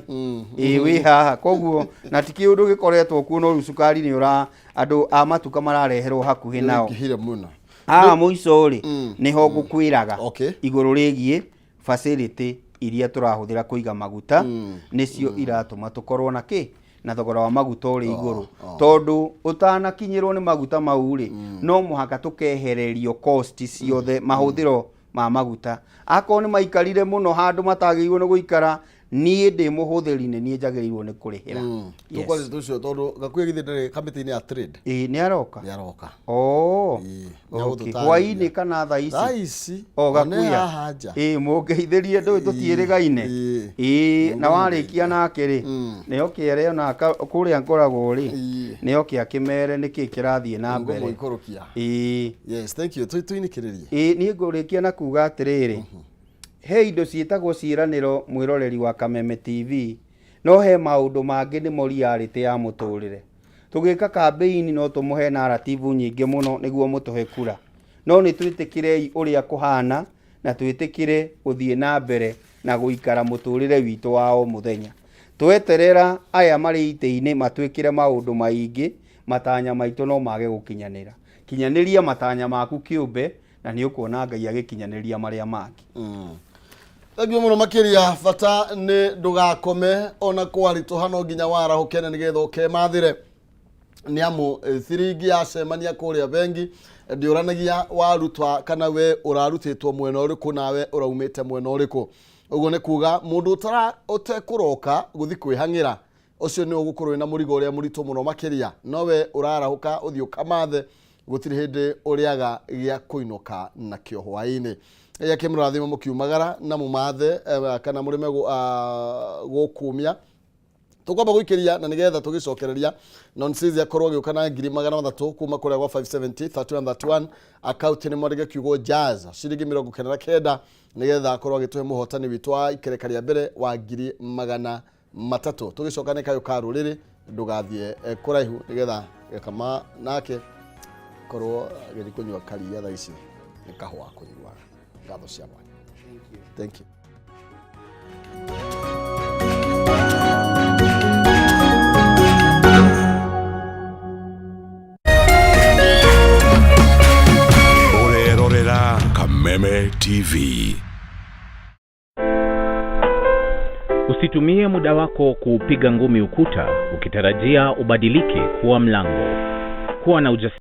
ĩ wĩ haha. Koguo na ti kĩũndũ gĩkoretwo kuo, no rĩu cukari nĩ ũra andũ a matuka marareherwo hakuhĩ nao. Nĩũingĩhire mũno. Haha mũico rĩ, nĩho ngũkwĩraga igũrũ rĩgiĩ facility iria tũrahũthĩra kũiga maguta, nĩcio iratũma tũkorwo na kĩ na thogora wa maguta ũrĩ igũrũ, tondũ ũtanakinyĩrwo nĩ maguta mau rĩ, no mũhaka tũkehererio cost ciothe, mahũthĩro ma maguta akorwo nĩ maikarire mũno handũ matagĩrĩirwo nĩ gũikara. Niĩ ndĩ mũhũthĩri, nĩ niĩ njagĩrĩirwo nĩ kũrĩhĩra. Yes. Tũkwaria tũcio tondũ gakuhĩ githĩ ndĩrĩ kamĩtĩ-inĩ ya trade. Ĩĩ, nĩ aroka. Nĩ aroka. Oh. Ĩĩ, Okay. nĩagũtũtarĩria. Hwaĩ-inĩ kana thaa ici? Thaa ici. O One gakuya. haha nja. Ĩĩ, mũngeithĩrie, ndũĩ tũtiĩrĩgaine. Ĩĩ, na warĩkia nake rĩ, nĩ oke ere ona kũrĩa ngoragwo rĩ, nĩ oke akĩmere nĩkĩ kĩrathiĩ na mbere. Ngũmũikũrũkia. Ĩĩ. Yes, thank you. Tũinĩkĩrĩrie. Ĩĩ, niĩ ngũrĩkia na kuga atĩrĩrĩ, he indo ciĩtagwo ciĩranĩro, mwĩroreri wa Kameme TV, no he maũndũ mangĩ nĩmo reality ya mũtũrĩre. Tũgĩka kambĩini no tũmũhe narrative nyingĩ mũno nĩguo mũtũhe kura, no nĩ twĩtĩkĩrei ũrĩa kũhana na twĩtĩkĩre gũthiĩ na mbere na gũikara mũtũrĩre witũ wa o mũthenya. Tweterera aya marĩ itĩ-inĩ matwĩkĩre maũndũ maingĩ, matanya maitũ no mage gũkinyanĩra. Kinyanĩria matanya maku kĩũmbe, na nĩ ũkuona Ngai agĩkinyanĩria marĩa mangĩ. Thank you mũno makĩria. Bata nĩ ndũgakome ona kwaritũha, no nginya warahũke na nĩgetha ũkemathĩre, nĩ amu ciringi yacemania kũrĩa bengi ndĩũranagia warutwa kana we ũrarutĩtwo mwena ũrĩkũ nawe ũraumĩte mwena ũrĩkũ. Ũguo nĩ kuga mũndũ ũtara ũtekũroka gũthi kwĩhang'ĩra, ũcio nĩ ũgũkorwo wĩna mũrigo ũrĩa mũritũ mũno makĩria. Nowe ũrarahũka ũthiĩ ũkamathe, gũtirĩ hĩndĩ ũrĩaga gĩa kũinũka nakĩo hwaĩ-inĩ. Akĩmũrathima mũkiumagara na mũmathe kana mũrĩme gũkumia. Tũkwamba gũikĩria na nĩgetha tũgĩcokereria Nonsizi akorwo agĩũka na 300,000 kuma kũrĩa gwa 570 3131 akaunti, nĩ mwandĩke kiugo jazz, ciringi 99, nĩgetha akorwo agĩtũhe mũhotani witũ wa ikereka rĩa mbere wa 300,000. Tũgĩcoka nĩ kayũ ka rũrĩrĩ, ndũgathiĩ kũraihu, nĩgetha gakama nake korwo agĩthiĩ kũnyua karia thaa ici nĩ kahũa kũnyua. Ngatho cia mwanya, thank you. Kameme TV. Usitumie muda wako kuupiga ngumi ukuta ukitarajia ubadilike kuwa mlango. Kuwa na ujasiri.